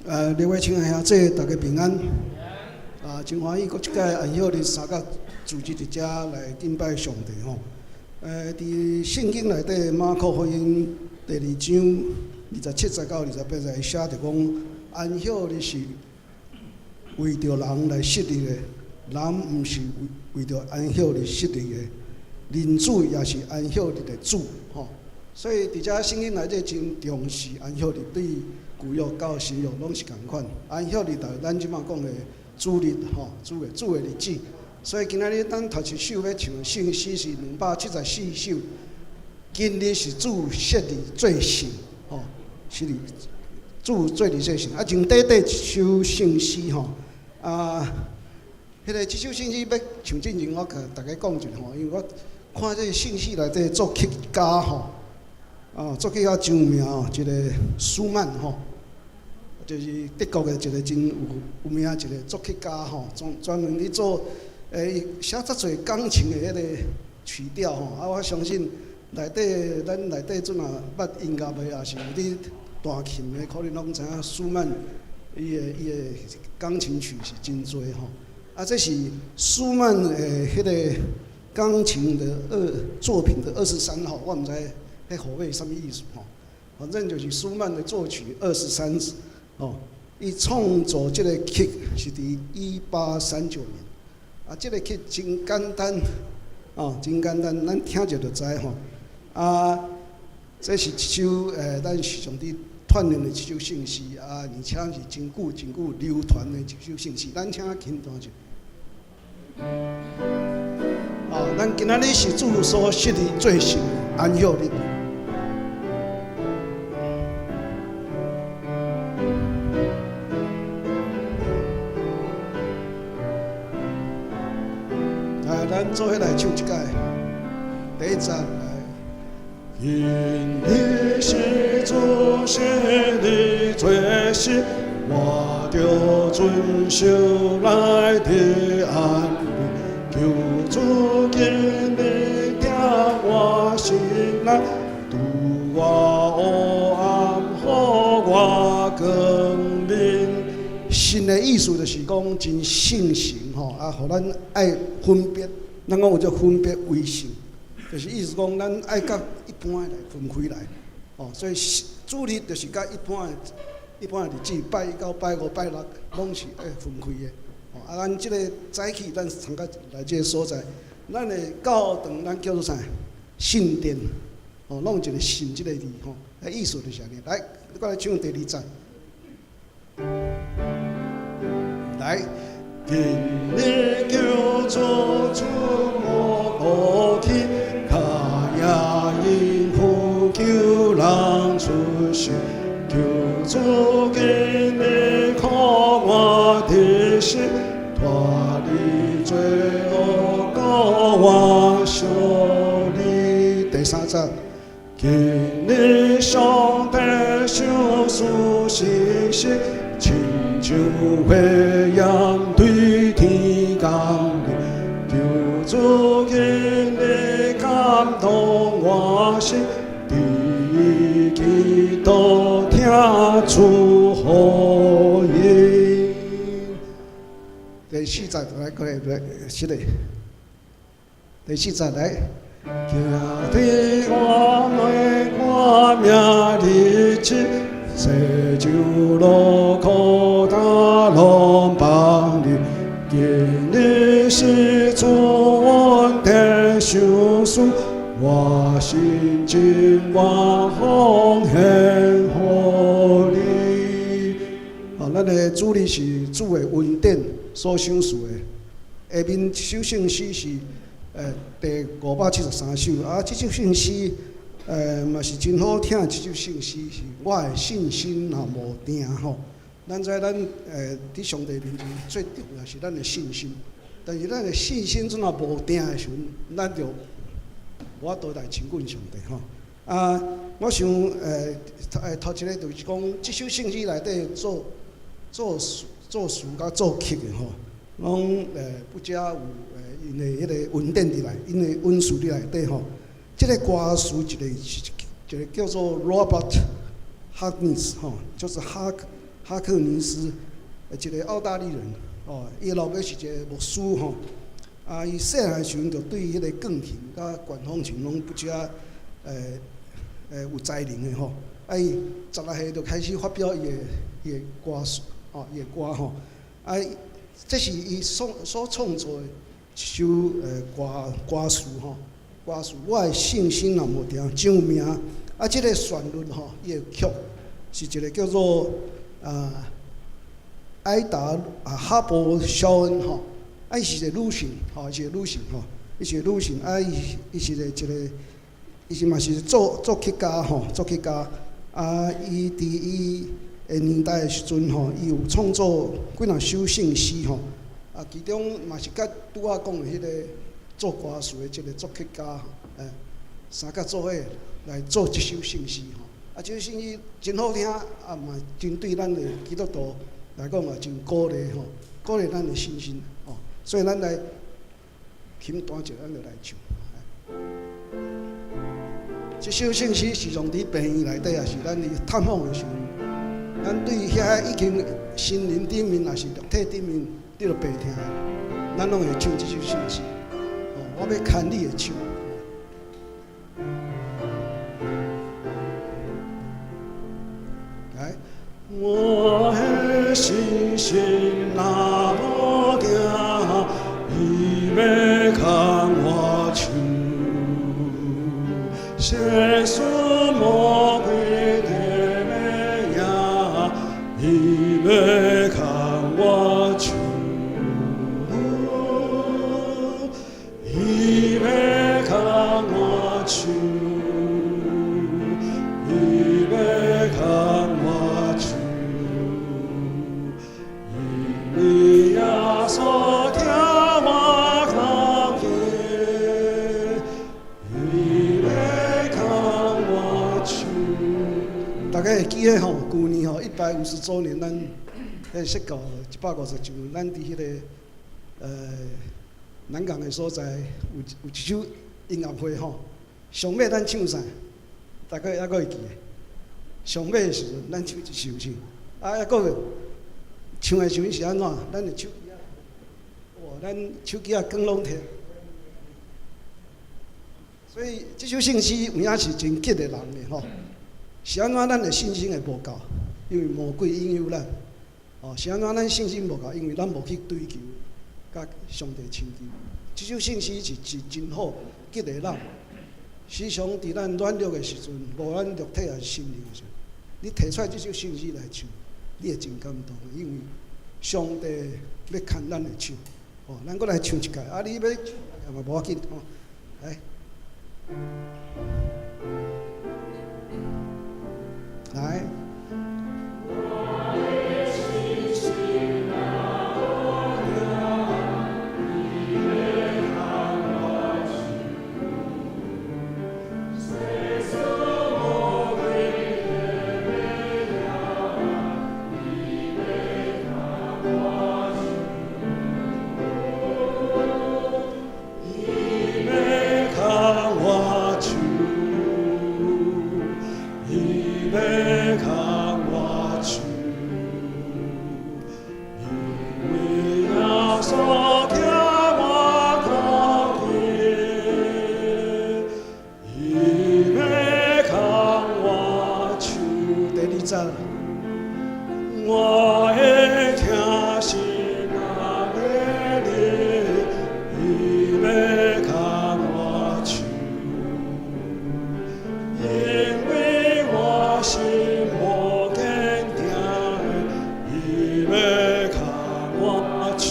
列位親愛兄姊，大家平安。啊，真歡喜，閣這擺安息日三甲聚集佇遮來敬拜上帝吼。佇聖經內底馬可福音第二章27節到28節寫著講，安息日是為著人來設立的，人毋是為著安息日設立的，人子也是安息日的主吼。所以佇遮聖經內底真重視安息日，對舊約到新約攏是仝款。安息日就咱這擺講的主日吼，主的日子。所以今仔日咱頭一首欲唱的聖詩是274首。今日是主設立做聖吼，設立主做立做聖。啊，真短短一首聖詩吼，啊，彼个這首聖詩欲唱之前，我共大家講一下吼，因為我看這个聖詩內底作曲家吼，啊，作曲家真有名哦，一個舒曼吼，就是德國的一個真有名一個作曲家吼，專門咧做寫遮濟鋼琴的彼个曲調吼，啊，我相信內底咱內底陣若捌音樂的，也是有咧彈琴的，可能攏知影舒曼伊的鋼琴曲是真濟吼。啊，這是舒曼的彼个鋼琴的作品的23號，我毋知彼號碼啥物意思吼。反正就是舒曼的作曲二十三吼，伊創作這個曲是佇1839年。啊，這個曲真簡單，哦，真簡單，咱聽著就知吼。啊，這是一首咱時常佇鍛鍊的一首聖詩啊，而且是真久真久流傳的一首聖詩。咱請琴彈者。哦，咱今仔日是主所設立做聖的安息日。來，咱做伙來唱這擺，第一節來。今日是主設立做聖，我著遵守來得安寧。求主今日疼我心內，拄我黑暗，予我光明。神的意思就是講真聖神吼，啊，予咱愛分別，咱講有這分別為聖，就是意思講咱愛佮一般的來分開來，哦，所以主日就是佮一般的日子，拜一到拜五、拜六，攏是愛分開的。哦，啊，咱這個早起，咱參加來這个所在，咱的教堂咱叫做啥？聖殿，哦，攏有一個聖這个字吼，啊，意思就是按呢。來，閣來唱第二節。來，今日求主賜我福氣，跤跡因呼救人出世，求主今日看我的心，脫離罪惡，膏我修理。第三節。今日上帝賞賜信心，親像火焰對天降臨，求主今日感動我心，佇基督聽主福音。第四節來過來來，是的。第四節來。行佇我內看命日子，世上勞苦擔攏放你。今日是主恩典賞賜，我心真願奉獻予你。啊，咱的主日是主的恩典所賞賜的。下面這首聖詩是第573首啊，這首聖詩嘛是真好聽。這首聖詩是我的信心若無定吼。咱知咱佇上帝面前最重要是咱的信心，但是咱的信心陣若無定的時陣，咱就無法度來親近上帝吼。啊，我想頭一个就是講，這首聖詩內底作詞佮作曲的吼，攏不加有𪜶的彼个恩典佇內，𪜶的恩賜佇內底吼。這个歌詞一個是一個叫做 Robert Harkness 吼，就是哈哈克尼斯，一个澳大利人，哦，伊老爸是一个牧師吼，啊，伊細漢時陣就對彼個鋼琴佮管風琴攏不少有才能的吼，啊，伊16歲就開始發表伊的歌詞，哦，伊的歌吼，啊，這是伊所創作的一首歌詞吼，歌詞我的信心若無定，真有名。啊，這個旋律吼，伊的曲是一個叫做艾達啊哈伯肖恩吼，啊，伊是一個女性吼，是一個女性吼，伊是個女性，啊，伊是一個，伊是嘛是作曲家吼，作曲家。啊，伊佇伊的年代的時陣吼，伊有創作幾若首聖詩吼，啊，其中嘛是佮拄仔講的彼個作歌詞的這個作曲家，三甲做伙來做這首聖詩吼。啊，這首聖詩真好聽，啊嘛真對咱的基督徒來講也真鼓勵吼，鼓勵咱的信心吼。所以咱來琴彈者，咱就來唱。這首聖詩時常佇病院內底，也是咱佇探訪的時陣，咱對遐已經心靈頂面，也是肉體頂面得著病痛的，咱攏會唱這首聖詩。哦，我欲牽你的手。來，我的信心若無定，伊欲牽我手。世事魔鬼的命，伊欲牽我手，伊欲牽我手，伊欲牽我手，因為耶穌聽我哭泣，伊欲牽我手。大家會記得吼，舊年吼150週年，咱彼釋教150周，咱佇彼個南港的所在有一首音樂會吼。上尾咱唱啥？大家猶閣會記得？上尾的時陣，咱唱一首唱，啊，猶閣唱的時陣是按怎？咱的手機仔，哇，咱手機仔光攏提。所以這首聖詩有影是真激勵人的吼。是按怎咱的信心會無夠？因為魔鬼引誘咱。哦，是按怎咱信心無夠？因為咱無去追求佮上帝親近。這首聖詩是真好激勵咱。時常佇咱軟弱的時陣，無論肉體抑是心靈的時陣，你提出來這首聖詩來唱，你會真感動的，因為上帝欲牽咱的手。哦，咱閣來唱一擺，啊，你欲唱嘛無要緊吼，來。來。伊欲牽我手，伊欲牽我手，因為耶穌聽我哭泣，伊欲牽我手。第二節，我的疼心若迷離，伊欲牽我手，因為我心無堅定，伊欲牽我手。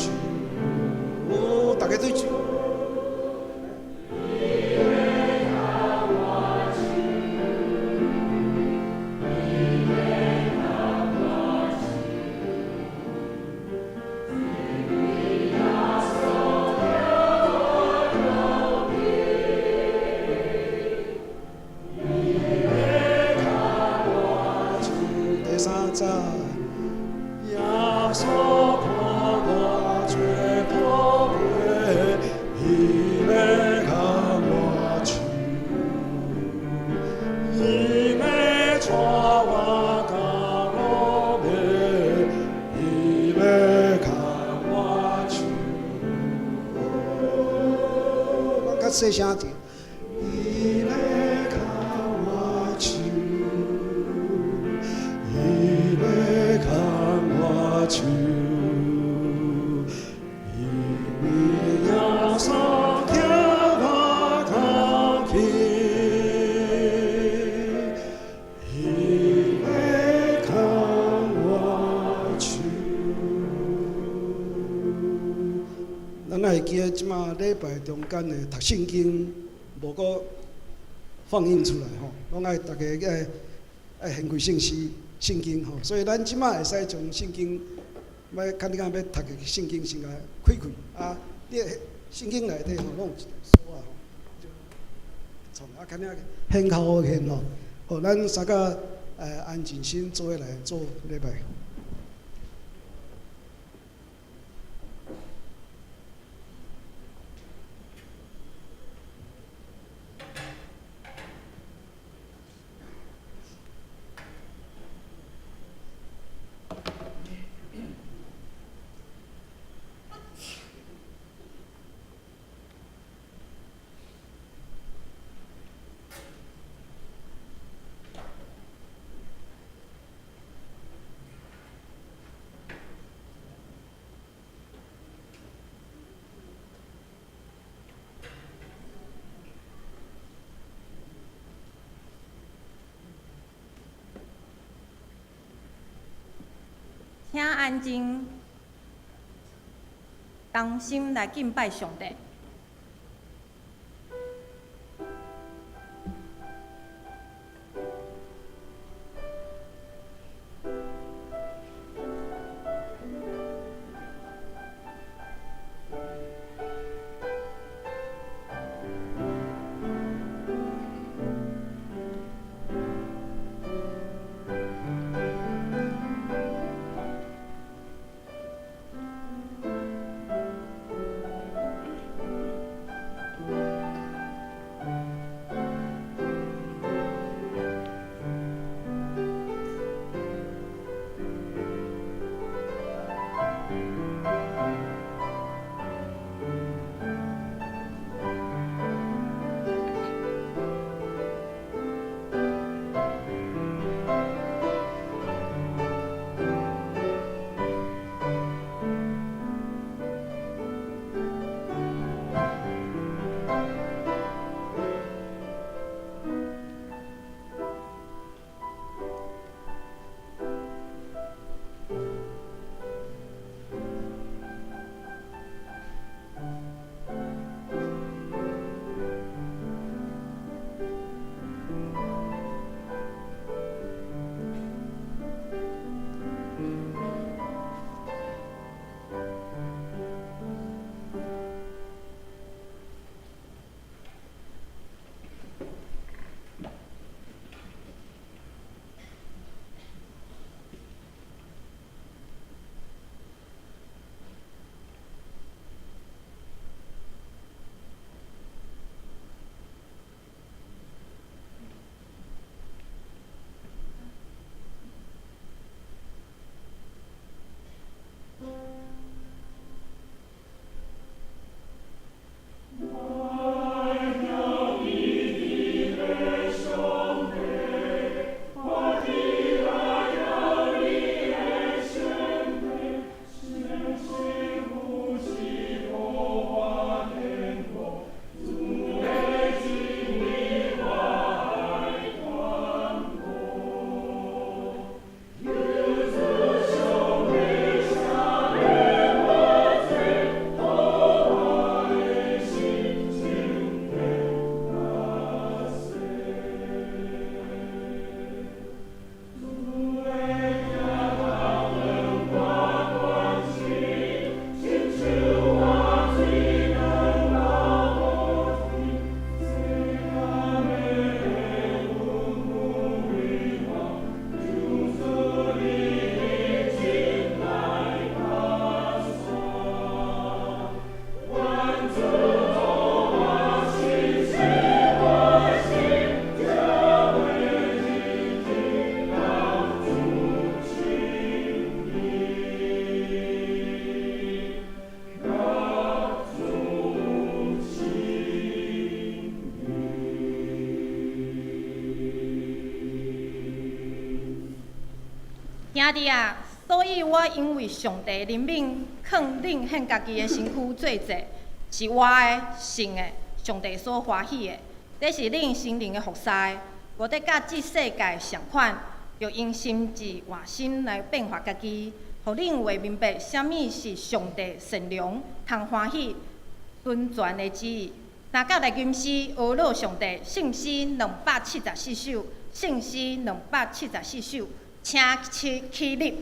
哦，大家對唱。第三節，耶穌看我最寶貝，伊欲牽我手，伊欲帶我到路尾，細聲一點。伊欲牽我手，伊欲牽我手，因為耶穌疼我較緊，伊欲牽我手。咱愛會記得，這馬禮拜中間的讀聖經，無閣放映出來吼，攏愛逐家愛愛掀開聖詩聖經吼，所以咱這馬會使將聖經，欲看你敢欲讀的聖經先共開開啊！你聖經內底吼攏有一條鎖仔吼，創啊，看你掀較好掀吼。好，咱三個安靜心做伙來做禮拜。請安靜，同心來敬拜上帝。兄弟啊，所以我因為上帝憐憫，勸恁獻家己的身軀做祭，是活的、聖的，上帝所歡喜的。這是恁心靈的服侍。無得佮這世界相款，著用心智換心來變化家己，予恁會明白啥物是上帝善良、通歡喜、純全的旨意。三角來吟詩，呵咾上帝，聖詩274首，聖詩274首，請起立。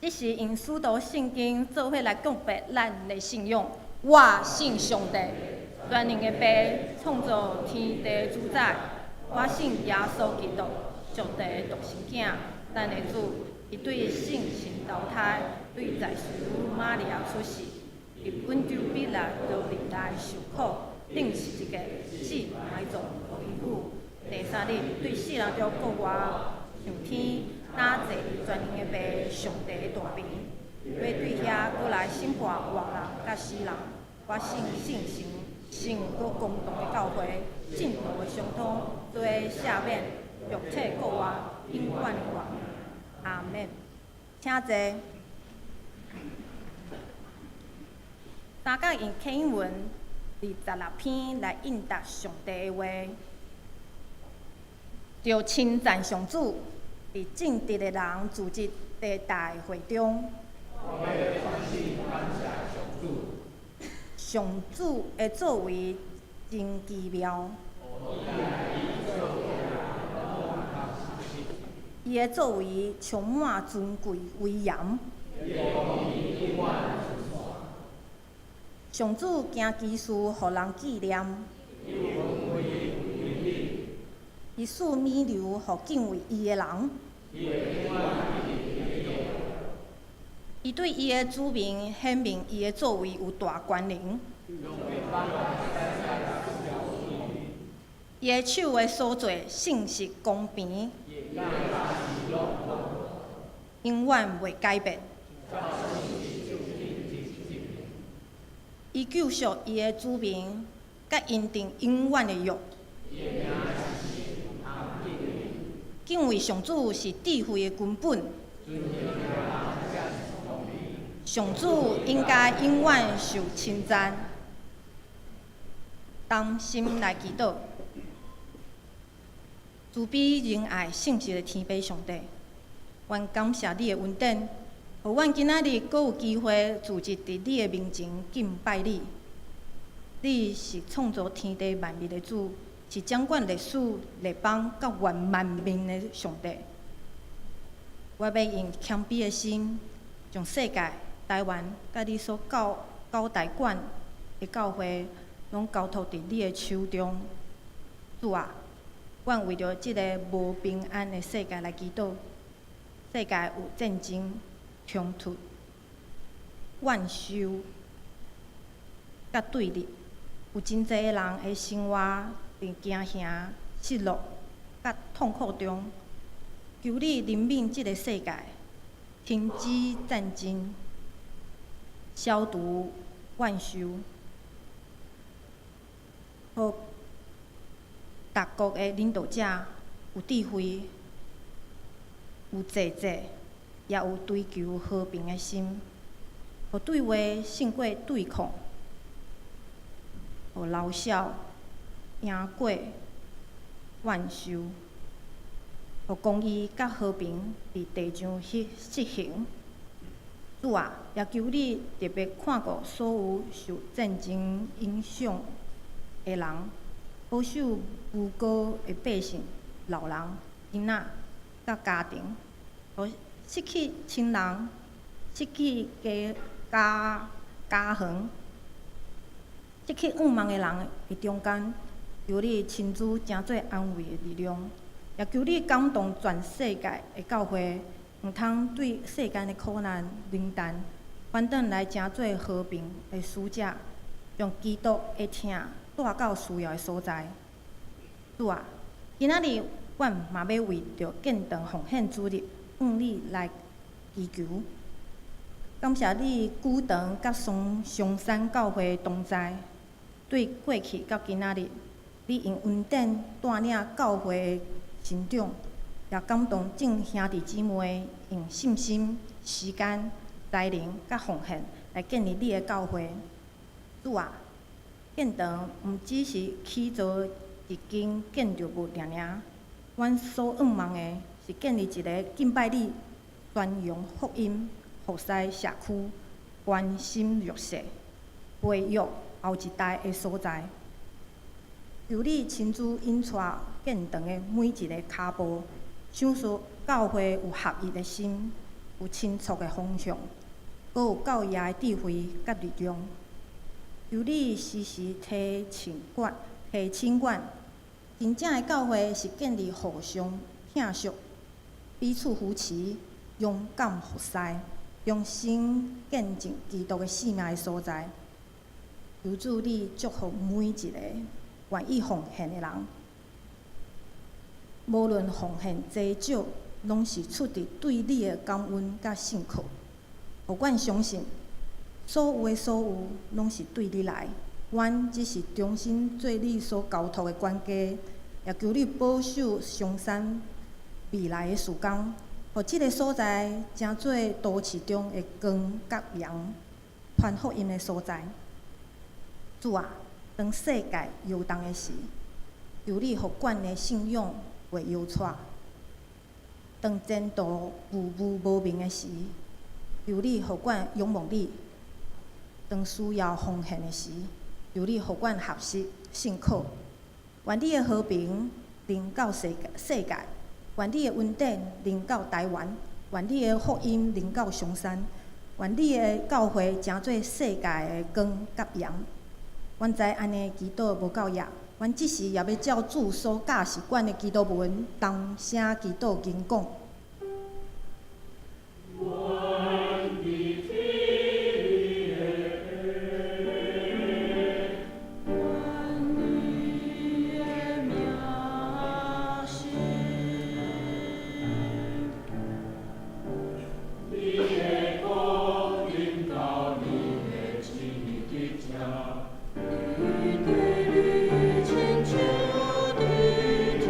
這是用使徒信經做伙來告白咱的信仰。我信上帝，全能的父，創造天地主宰。我信耶穌基督，上帝的獨生囝，咱的主。伊對聖神投胎，對在聖女瑪利亞出世，佇本丟彼拉多年來受苦，釘十字架，死埋葬，予陰府。第三日對死人中復活，上天，若坐佇全能的父上帝的大邊，欲對遐閣來審判活人佮死人。我信聖神，聖閣公同的教會，聖徒的相通，罪赦免，肉體復活，永遠的活。阿們。請坐。三角用啟英文26篇來應答上帝的話，著稱讚上主，佇正直的人聚集的大會中。我欲全心感謝上主。上主的作為真奇妙。伊的作為充滿尊貴威嚴。上主行奇事，予人紀念。伊賜美流，予敬畏伊的人。伊對伊的子民顯明伊的作為有大權能。伊的手的所做信實公平，永遠袂改變。伊救贖伊的子民，佮𪜶訂永遠的約。敬畏上主是智慧的根本。上主應該永遠受稱讚。同心來祈禱，慈悲仁愛聖潔的天父上帝，阮感謝你的恩典，予阮今仔日閣有機會聚集佇你的面前敬拜你。你是創造天地萬物的主，是掌管歷史、列邦佮萬民的上帝。我欲用謙卑的心，將世界、台灣佮你所交代管的教會，攏交託佇你的手中。主啊，阮為著這个無平安的世界來祈禱。世界有戰爭、衝突、怨仇、佮對立。有真濟的人的生活佇驚嚇、失落佮痛苦中。求你憐憫這个世界，停止戰爭，消除怨仇，予各國的領導者有智慧、有節制，也有追求和平的心，予對話勝過對抗，予老少贏過怨仇，予公義佮和平佇地上去實行。主啊，也求你特別看顧所有受戰爭影響的人，保守無辜的百姓、老人、囡仔佮家庭，予失去親人、失去家家家園、失去盼望的人的中間，求你親自成做安慰的力量，也求你感動全世界的教會，毋通對世間的苦難冷淡，反轉來成做和平的使者，將基督的疼帶到需要的所在。主啊，今仔日阮嘛欲為著建堂奉獻主日，向你來祈求。感謝你久長佮松松山教會同在，對過去到今仔日，你用恩典帶領教會的成長，也感動眾兄弟姊妹用信心、時間、才能佮奉獻來建立你的教會。主啊，建堂毋只是起造一間建築物爾爾，阮所向望的是建立一个敬拜你、宣揚福音、服侍社區、關心弱勢、培育後一代的所在。求你親自引帶建堂的每一个跤步，賞賜教會有合一的心，有清楚的方向，閣有教義的智慧佮力量。求你時時提醒阮，提醒阮，真正的教會是建立互相疼惜、彼此扶持、勇敢服侍、忠心見證基督的性命的所在。求主你祝福每一个願意奉獻的人，無論奉獻濟少，攏是出自對你的感恩佮信靠。予阮相信，所有的所有攏是對你來，阮只是忠心做你所交託的管家，也求你保守松山未來的時光，予這个所在成做都市中的光佮鹽，傳福音的所在。主啊，當世界搖動的時，求你予阮的信仰袂搖掣；當前途霧霧無明的時，求你予阮仰望你；當需要奉獻的時，求你予阮學習信靠。願你的和平臨到世界，世界；願你的恩典臨到台灣；願你的福音臨到松山；願你的教會成做世界的光佮鹽。阮知按呢祈禱無夠額，阮這時也欲照主所教示阮的祈禱文，同聲祈禱吟講。阮佇天裡的父，願你的名聖，你的國臨到，你的旨意佇這。佇地裡親像佇天裡。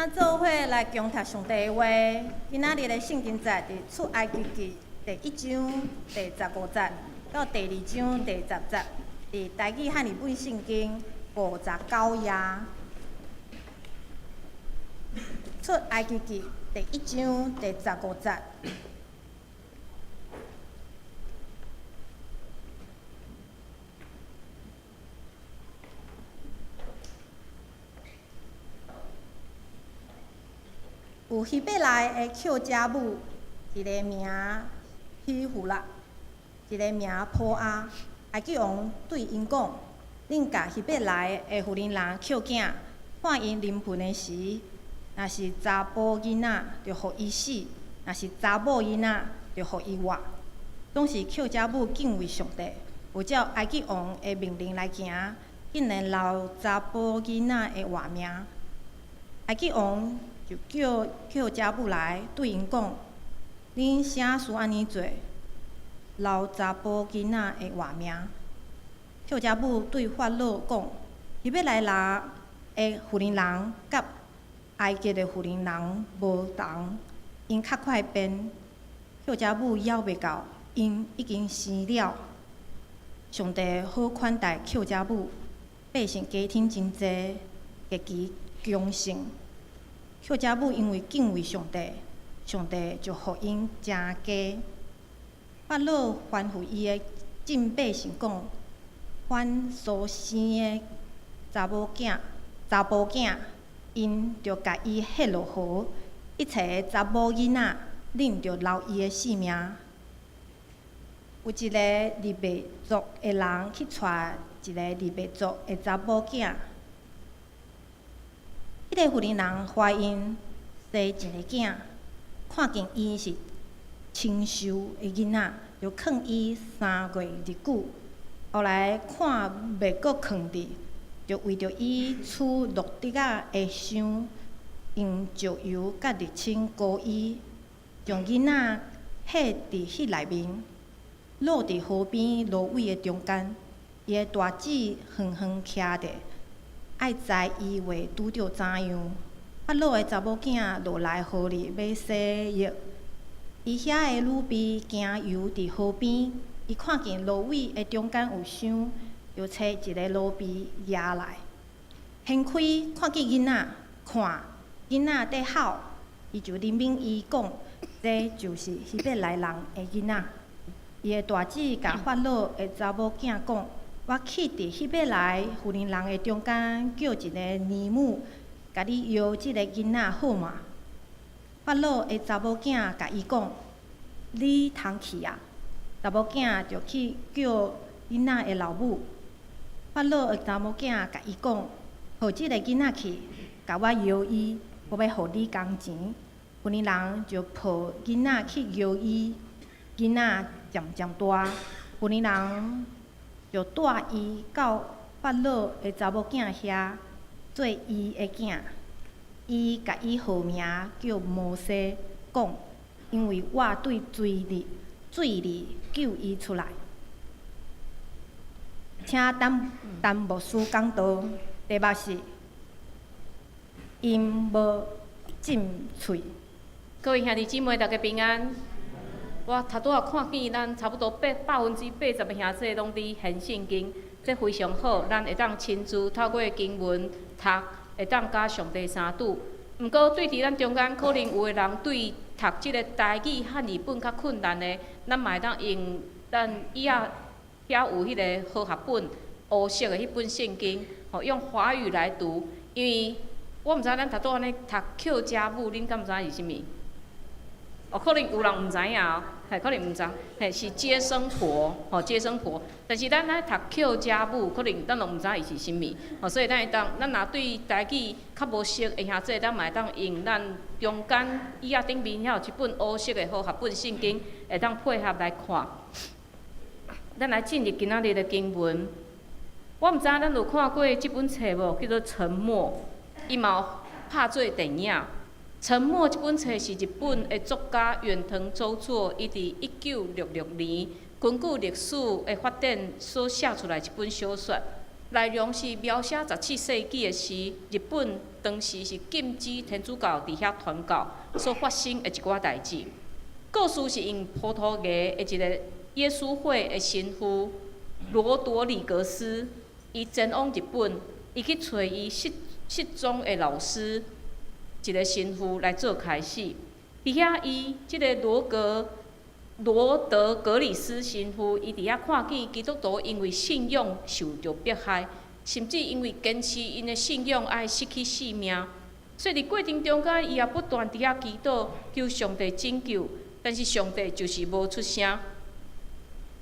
咱做伙來恭讀上帝的話。今仔日的聖經節佇出埃及記第一章第十五節到第二章第十節，佇台語漢語本聖經五十九頁。出埃及記第一章第十五節。有希伯來的抾家母，一个名希弗拉，一个名普阿。埃及王對𪜶講：恁共希伯來的婦人人抾囝，看𪜶臨盆的時，若是查埔囡仔，就予伊死；若是查某囡仔，就予伊活。總是抾家母敬畏上帝，有照埃及王的命令來行，竟然留查埔囡仔的活命。埃及王就叫抾家母來，對𪜶講：恁啥事按呢做，留查埔囡仔的活命？抾家母對法老講：希伯來人的婦人人佮埃及的婦人人無仝，𪜶較快便。抾家母猶未到，𪜶已經生了。上帝好款待抾家母，百姓家庭真濟，極其強盛。抾家母因為敬畏上帝，上帝就予𪜶成家。法老吩咐伊的眾百姓講：凡所生的查某囝、查埔囝，𪜶著共伊彼落河；一切的查某囡仔，恁著留伊的性命。有一个利未族的人去娶一个利未族的查某囝。彼个婦人人懷孕生一个囝，看見伊是清秀的囡仔，就囥伊三月日久。後來看袂閣囥佇，就為著伊取落竹仔的箱，用石油佮瀝青膏伊，將囡仔彼佇彼內面，落佇河邊蘆葦的中間。伊的大姊遠遠徛著。愛知伊話拄著怎樣？法老的查某囝落來河裡欲洗浴，伊遐的女婢行遊佇河邊，伊看見蘆葦的中間有箱，就揣一个奴婢攑來，掀開看見囡仔，看囡仔佇哭，伊就憐憫伊講：這就是希伯來人的囡仔。伊的大姊共法老的查某囝講。我去佇希伯來婦人人的中間叫一个奶母，共你搖這个囡仔好嗎？法老的查某囝共伊講：你通去啊！查某囝就去叫囡仔的老母。法老的查某囝共伊講：予這个囡仔去，共我搖伊，我欲予你工錢。婦人人就抱囡仔去搖伊，囡仔漸漸大，婦人人就帶伊到法老的查某囝遐做伊的囝。伊共伊號名叫摩西，講：因為我對水裡水裡救伊出來。請陳陳牧師講道，題目是𪜶無浸喙。各位兄弟姊妹，大家平安。我頭拄仔看見咱差不多八80%的兄弟攏佇現聖經，這非常好，咱會當親自透過經文讀，會當佮上帝相拄。毋過對佇咱中間，可能有的人對讀這个台語漢語本較困難的，咱嘛會當用咱椅仔遐有彼个和合本烏色的彼本聖經，吼，用華語來讀。因為我毋知咱頭拄按呢讀抾家母，恁敢知是啥物？哦，可能有人毋知影哦，嘿，可能毋知，嘿，是接生婆，吼，接生婆。但是咱來讀抾家母，可能咱攏毋知伊是啥物，吼，所以咱會當，咱若對台語較無熟的兄弟，咱嘛會當用咱中間椅仔頂面遐有一本烏色的和合本聖經，會當配合來看。咱來進入今仔日的經文。我毋知咱有看過這本冊無？叫做《沉默》，伊嘛有拍做電影。《沉默》這本冊是日本的作家遠藤周作，伊佇1966年根據歷史的發展所寫出來一本小說。內容是描寫17世紀的時，日本當時是禁止天主教佇遐傳教所發生的一寡代誌。故事是用葡萄牙的一個耶穌會的神父羅多里格斯，伊前往日本，伊去揣伊失蹤的老師一個神父來做開始。佇遐，伊這个羅德格里斯神父，伊佇遐看見基督徒因為信仰受著迫害，甚至因為堅持𪜶的信仰愛失去性命。所以佇過程中間，伊也不斷佇遐祈禱，求上帝拯救，但是上帝就是無出聲。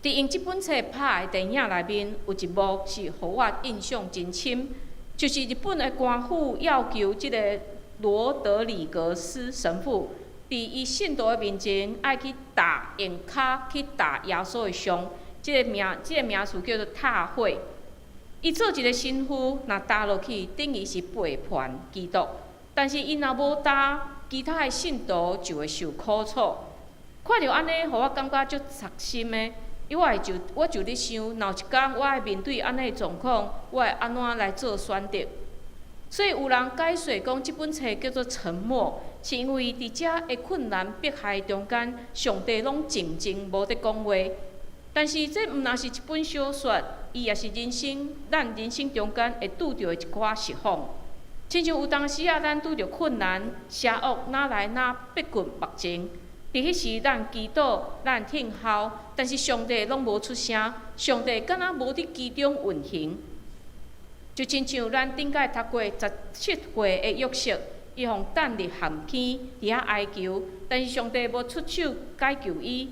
佇𪜶這本冊拍的電影內面，有一幕是予我印象真深，就是日本的官府要求這个羅德里格斯神父，佇伊信徒的面前，愛去踏用跤去踏耶穌的像，這个名詞叫做踏血。伊做一个神父，若踏落去，等於是背叛基督。但是伊若無踏，其他的信徒就會受苦楚。看著按呢，予我感覺足扎心的，因為我就咧想，若有一工我愛面對按呢的狀況，我會按怎來做選擇？所以有人解說講，這本冊叫做《沉默》，是因為佇遮的困難迫害中間，上帝攏靜靜無佇講話。但是這毋但是一本小說，伊也是人生咱人生中間會拄著的一寡釋放。親像有當時啊，咱拄著困難，邪惡若來若逼近目前，佇彼時咱祈禱，咱聽候，但是上帝攏無出聲，上帝敢若無佇其中運行。就親像咱頂擺讀過17歲的約瑟，伊予擲入鹹坑，佇遐哀求，但是上帝無出手解救伊。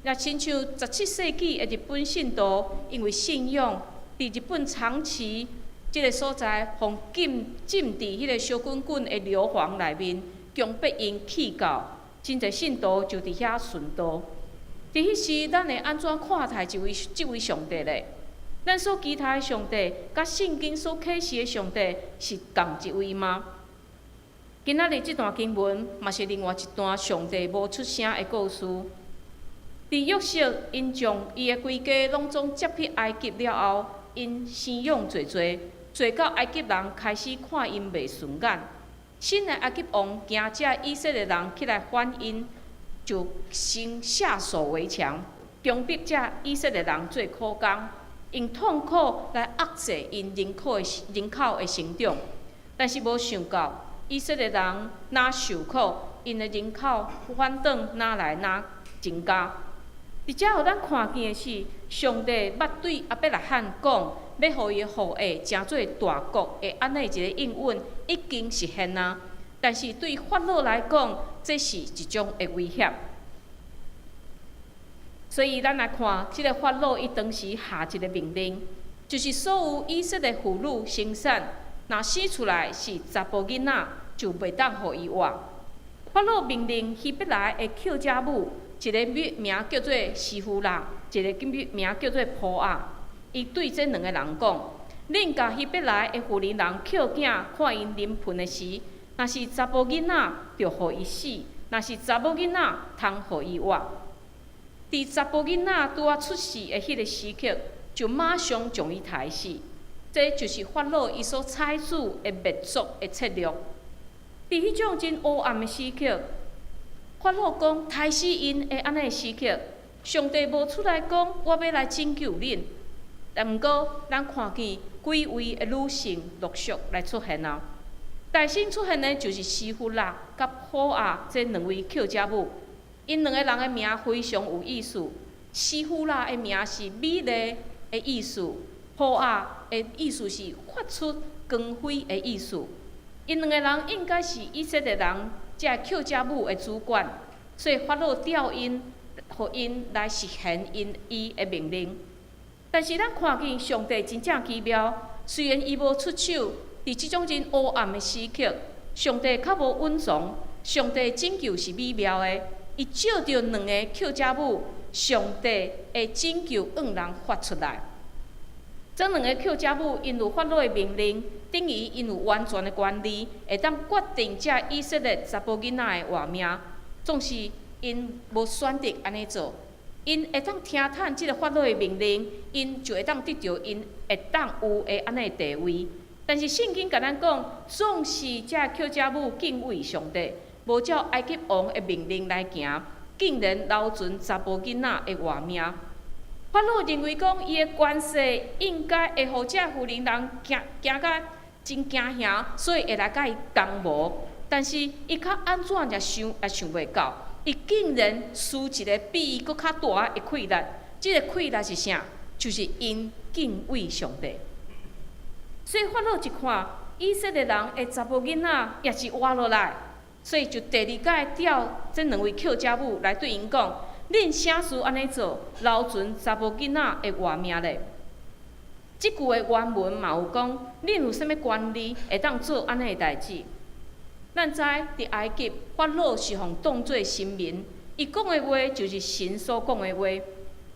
若親像17世紀的日本信徒，因為信仰，佇日本長崎這个所在，予禁浸佇彼个燒滾滾的硫磺內面，強迫𪜶棄教，真濟信徒就佇遐殉道。佇彼時，咱會按怎看待這位上帝咧？咱所期待的上帝，佮聖經所啟示的上帝是仝一位嗎？今仔日這段經文，嘛是另外一段上帝無出聲的故事。佇約瑟𪜶將伊的規家攏總接去埃及了後，𪜶生養濟濟，濟到埃及人開始看𪜶袂順眼。新的埃及王驚這以色列人起來反𪜶，就先下手為強，強迫這以色列人做苦工，用痛苦來壓制𪜶人口的成長。但是無想到，以色列人若受苦，𪜶的人口反轉若來若增加。佇遮予咱看見的是，上帝捌對亞伯拉罕講，欲予伊的後裔成做大國的按呢一個應允已經實現啊。但是對法老來講，這是一種的威脅。所以咱來看，這个法老伊當時下一个命令，就是所有以色列婦女生產，若生出來是查埔囡仔，就袂當予伊活。法老命令希伯來的抾家母，一个名叫做西弗拉，一个名叫做波亞。伊對這兩个人講：恁共希伯來的婦人抾囝，看𪜶臨盆的時，若是查埔囡仔，就予伊死；若是查某囡仔，通予伊活。佇查埔囡仔拄仔出世的彼个時刻，就馬上將伊刣死。這就是法老伊所採取的滅族的策略。佇彼種真黑暗的時刻，法老講刣死𪜶的按呢時刻，上帝無出來講我欲來拯救恁。但毋過，咱看見幾位的女性陸續來出現啊。大先出現的就是西弗拉佮波亞這兩位抾家母，𪜶兩個人的名非常有意思。西弗拉的名是美麗的意思，波亞的意思是發出光輝的意思。𪜶兩個人應該是以色列人這抾家母的主管，所以法老調𪜶，予𪜶來實現伊的命令。但是咱看見上帝真正奇妙，雖然伊無出手，佇這種真黑暗的時刻，上帝較無隱藏，上帝拯救是美妙的。伊借著兩個抾家母，上帝的拯救向人發出來。這兩個抾家母𪜶有法老的命令，等於𪜶有完全的權利，會當決定這以色列查埔囡仔的活命。總是𪜶無選擇按呢做。𪜶會當聽趁這个法老的命令，𪜶就會當得著𪜶會當有的按呢地位。但是聖經共咱講，縱使這抾家母敬畏上帝，無照埃及王的命令來行，竟然留存查埔囡仔的活命。法老認為講，伊的權勢應該會予這婦人人驚驚甲真驚嚇，所以會來共伊共謀。但是伊較按怎也想也想袂到，伊竟然施一个比伊閣較大的氣力。這个氣力是啥？就是𪜶敬畏上帝。所以法老一看以色列人的查埔囡仔也是活落來，所以就第二擺調這兩位抾家母來對𪜶講：恁啥事按呢做，留存查埔囡仔的活命咧？這句的原文嘛有講，恁有啥物權利會當做按呢的代誌？咱知佇埃及，法老是予當做神明，伊講的話就是神所講的話。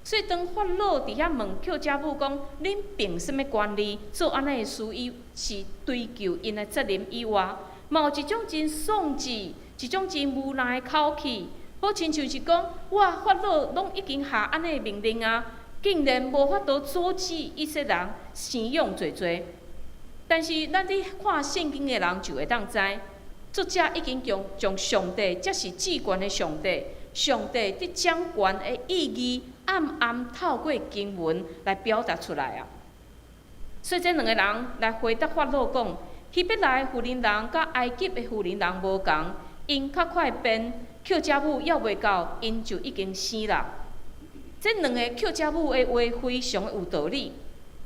所以當法老佇遐問抾家母講：恁憑啥物權利做按呢的事？伊是追究𪜶的責任以外，嘛有一種真喪志、一種真無奈的口氣，好親像是講：我法老攏已經下按呢的命令啊，竟然無法度阻止以色列人生養濟濟。但是咱佇看聖經的人就會當知，作者已經將將上帝，這是至懸的上帝，上帝佇掌權的意義，暗暗透過經文來表達出來啊。所以這兩个人來回答法老講：希伯來婦人人佮埃及的婦人人無仝，𪜶較快便，抾家母猶未到，𪜶就已經生啦。這兩个抾家母的話非常有道理，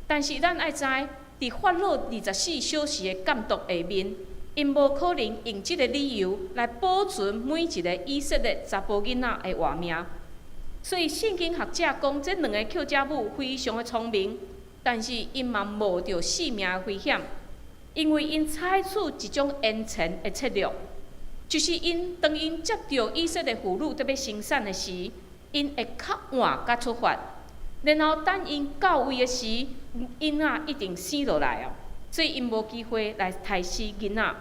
但是咱愛知，佇法老24小時的監督下面，𪜶無可能用這个理由來保存每一个以色列查埔囡仔的活命。所以聖經學者講，這兩个抾家母非常的聰明，但是𪜶嘛冒著性命的危險，因為𪜶採取一種延遲的策略，就是𪜶當𪜶接著以色列婦女佇欲生產的時，𪜶會較晚才出發，然後等𪜶到位的時，囡仔已經生落來啊，所以𪜶無機會來刣死囡仔。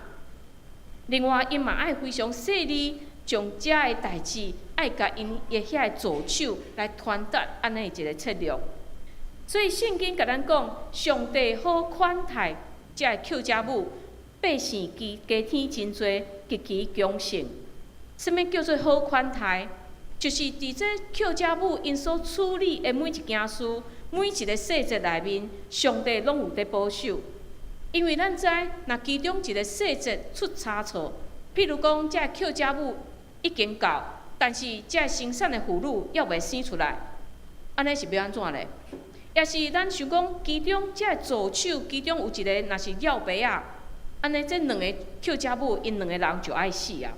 另外，𪜶嘛愛非常細膩，將這个代誌愛共𪜶的遐个助手來傳達按呢一个策略。所以聖經共咱講，上帝好款待這个抾家母，百姓加加添真濟，極其強盛。啥物叫做好款待？就是佇這抾家母𪜶所處理的每一件事、每一个細節內面，上帝攏有佇保守。因為咱知，若其中一个細節出差錯，譬如講，這抾家母已經到，但是這生產的婦女猶未生出來，按呢是欲按怎咧？抑是咱想講，其中這助手其中有一个若是落白仔，按呢這兩个抾家母𪜶兩个人就愛死啊！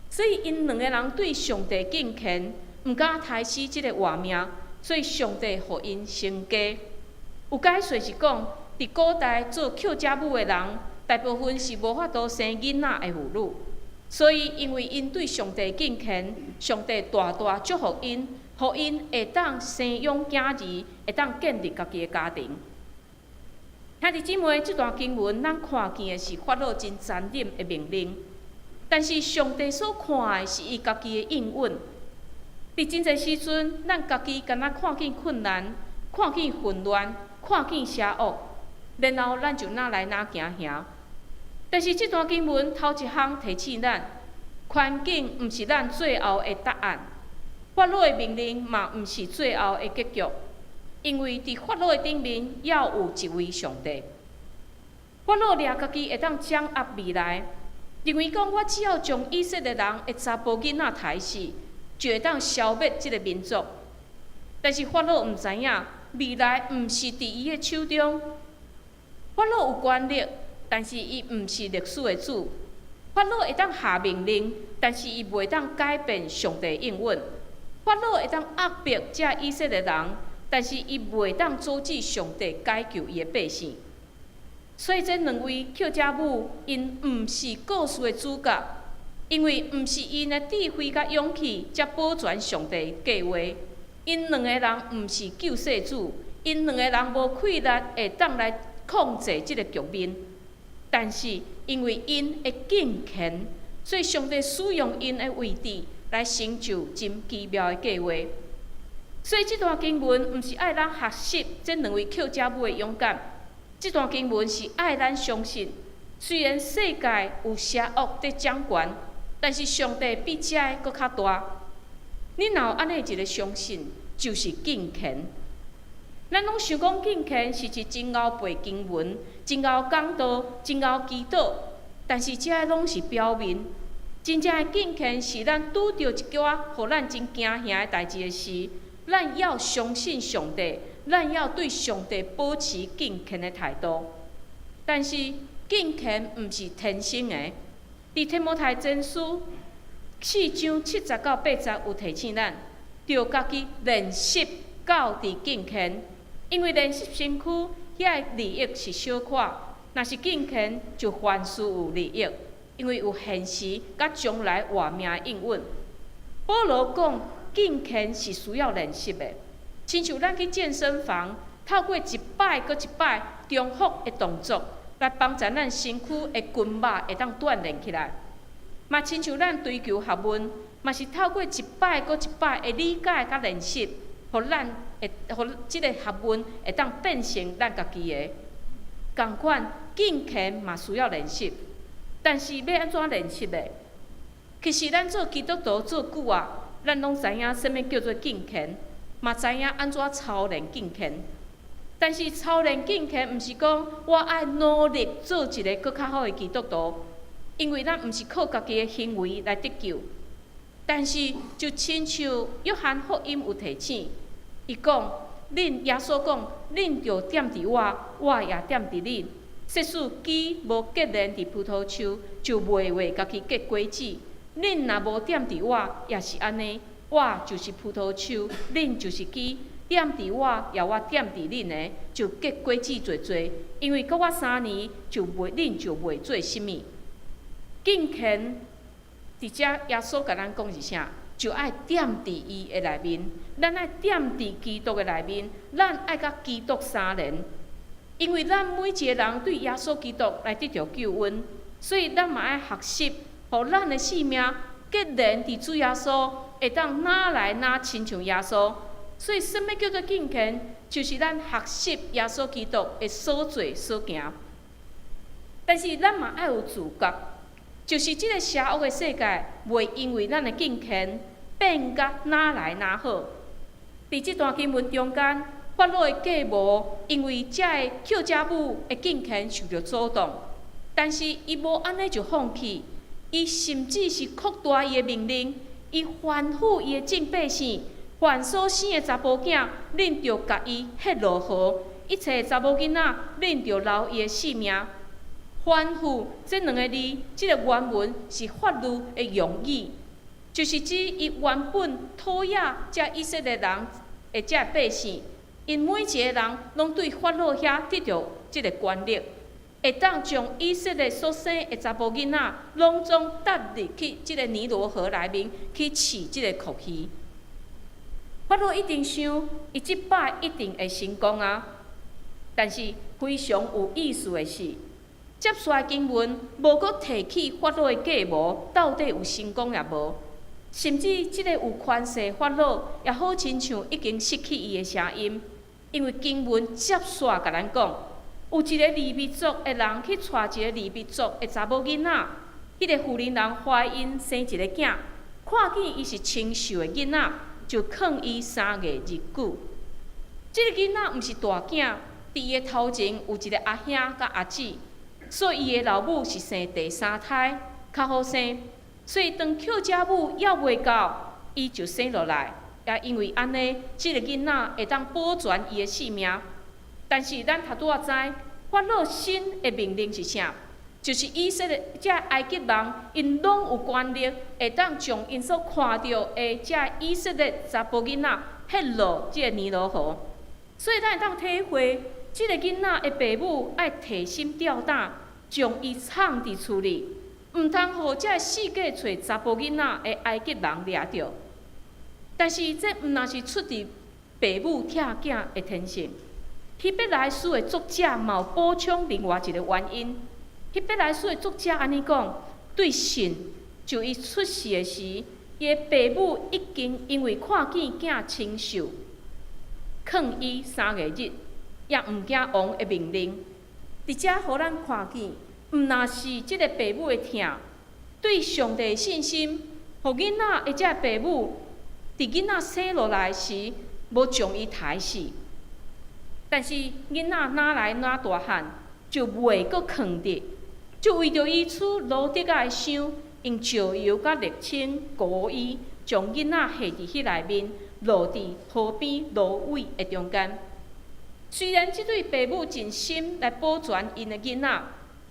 所以𪜶兩个人對上帝敬虔，毋敢刣死這个活命，所以上帝予𪜶成家。有解說是講，佇古代做抾家母的人，大部分是無法度生囡仔的婦女，所以因為𪜶對上帝敬虔，上帝大大祝福𪜶，予𪜶會當生養囝兒，會當建立家己的家庭。兄弟姊妹，這段經文咱看見的是法老真殘忍的命令，但是上帝所看的是伊家己的應允。佇真濟時陣，咱家己敢若看見困難，看見混亂，看見邪惡，然後咱就哪來哪驚嚇。但是這段經文頭一項提醒咱，環境毋是咱最後的答案，法老的命令嘛毋是最後的結局，因為佇法老的頂面猶有一位上帝。法老掠家己會當掌握未來，認為講我只要將以色列人的查埔囡仔刣死，就會當消滅這个民族。但是法老毋知影，未來毋是佇伊的手中。法老有權力，但是伊毋是歷史的主。法老會當下命令，但是伊袂當改變上帝應允。法老會當壓迫這以色列人，但是伊袂當阻止上帝解救伊的百姓。所以這兩位抾家母，𪜶毋是故事的主角，因為毋是𪜶的智慧佮勇氣，才保全上帝計劃。𪜶兩個人毋是救世主，𪜶兩個人無氣力會當來控制這个局面。但是因為𪜶的敬虔，所以上帝使用𪜶的位置來成就真奇妙的計劃。所以這段經文毋是愛咱學習這兩位抾查某的勇敢，這段經文是愛咱相信，雖然世界有邪惡佇掌權，但是上帝比這閣較大。你若有按呢一个相信，就是敬虔。咱攏想講敬虔是一真𠢕背經文、真𠢕講道、真𠢕祈禱，但是這攏是表面。真正的敬虔是咱拄著一寡予咱真驚嚇的代誌的時，咱要相信上帝，咱要對上帝保持敬虔的態度。但是敬虔毋是天生的，佇提摩太前書四章七節到八節有提醒咱，著家己練習到佇敬虔，因為練習身軀遐个利益是小可，若是敬虔就凡事有利益，因為有現時佮將來活命的應允。保羅講敬虔是需要練習的，親像咱去健身房，透過一擺閣一擺重複的動作，來幫助咱身軀的筋肉會當鍛鍊起來。嘛親像咱追求學問，嘛是透過一擺閣一擺的理解佮練習，予咱會，予這个學問會當變成咱家己的。仝款敬虔嘛需要練習，但是欲按怎練習呢？其實咱做基督徒做久啊，咱攏知影啥物叫做敬虔，嘛知影按怎操練敬虔。但是操練敬虔，毋是講我愛努力做一个閣較好的基督徒，因為咱毋是靠家己的行為來得救。但是就親像約翰福音有提醒，伊講，恁耶穌講，恁著踮佇我，我也踮佇恁。即使枝無結連佇葡萄樹，就袂會家己結果子。恁若無踮佇我，也是按呢。我就是葡萄樹，恁就是枝。踮佇我，也我踮佇恁的，就結果子濟濟。因為閣我三年，就袂恁就袂做啥物。敬虔佇遮耶穌共咱講是啥？就愛踮佇伊的內面，咱愛踮佇基督的內面，咱愛佮基督相連。因為咱每一个人對耶穌基督來得著救恩，所以咱嘛愛學習，予咱的性命結連佇主耶穌，會當若來若親像耶穌。所以，啥物叫做敬虔？就是咱學習耶穌基督的所做所行。但是，咱嘛愛有自覺，就是這个邪惡的世界，袂因為咱的敬虔變甲若來若好。佇這段經文中間，法老的計謀因為這个抾查某的敬虔受著阻擋，但是伊無按呢就放棄，伊甚至是擴大伊的命令，伊吩咐伊的眾百姓，凡所生的查埔囝，恁著共伊彼落河；一切查某囡仔，恁著留伊的性命。吩咐這兩个字，這个原文是法律的用語，就是指伊原本討厭這以色列人的這百姓，𪜶每一个人攏對法老遐得著這个權力，會當將以色列所生的查埔囡仔，攏總搭入去這个尼羅河內面去飼這个蛞蝓。法老一定想，伊這擺一定會成功啊！但是非常有意思的是，接續的經文無閣提起法老的計謀到底有成功抑無，甚至這个有權勢法老也好親像已經失去伊的聲音，因為經文接續共咱講，有一个利未族的人去娶一个利未族的查某囡仔，彼个婦人人懷孕生一个囝，看見伊是清秀的囡仔，就囥伊三月日久。這个囡仔毋是大囝，佇伊的頭前有一个阿兄佮阿姊，所以伊的老母是生第三胎較好生。所以當抾查某猶未到，伊就生落來。也因為按呢，這个囡仔會當保全伊的性命。但是咱頭拄仔知，法老新的命令是啥？就是以色列這埃及人，𪜶攏有權力，會當將𪜶所看著的這以色列查埔囡仔彼落這个尼羅河。所以咱會當體會，這个囡仔的爸母愛提心吊膽，將伊藏佇厝裡，毋通予這四界揣查埔囡仔的埃及人掠著。但是這毋但是出佇爸母疼囝的天性。希伯來書的作者嘛有補充另外一个原因。希伯來書的作者按呢講，對信就伊出世的時，伊的爸母已經因為看見囝清秀，囥伊3个月，也毋驚王的命令。佇遮予咱看見，毋若是這个爸母的疼，對上帝的信心，予囡仔的這个爸母，佇囡仔生落來時，無將伊刣死。但是囡仔哪來哪大漢，就袂閣囥佇，就為著伊娶羅得仔的箱，用石油佮瀝青膏伊，將囡仔下佇彼內面，落佇河邊蘆葦的中間。雖然這對爸母盡心來保全𪜶的囡仔，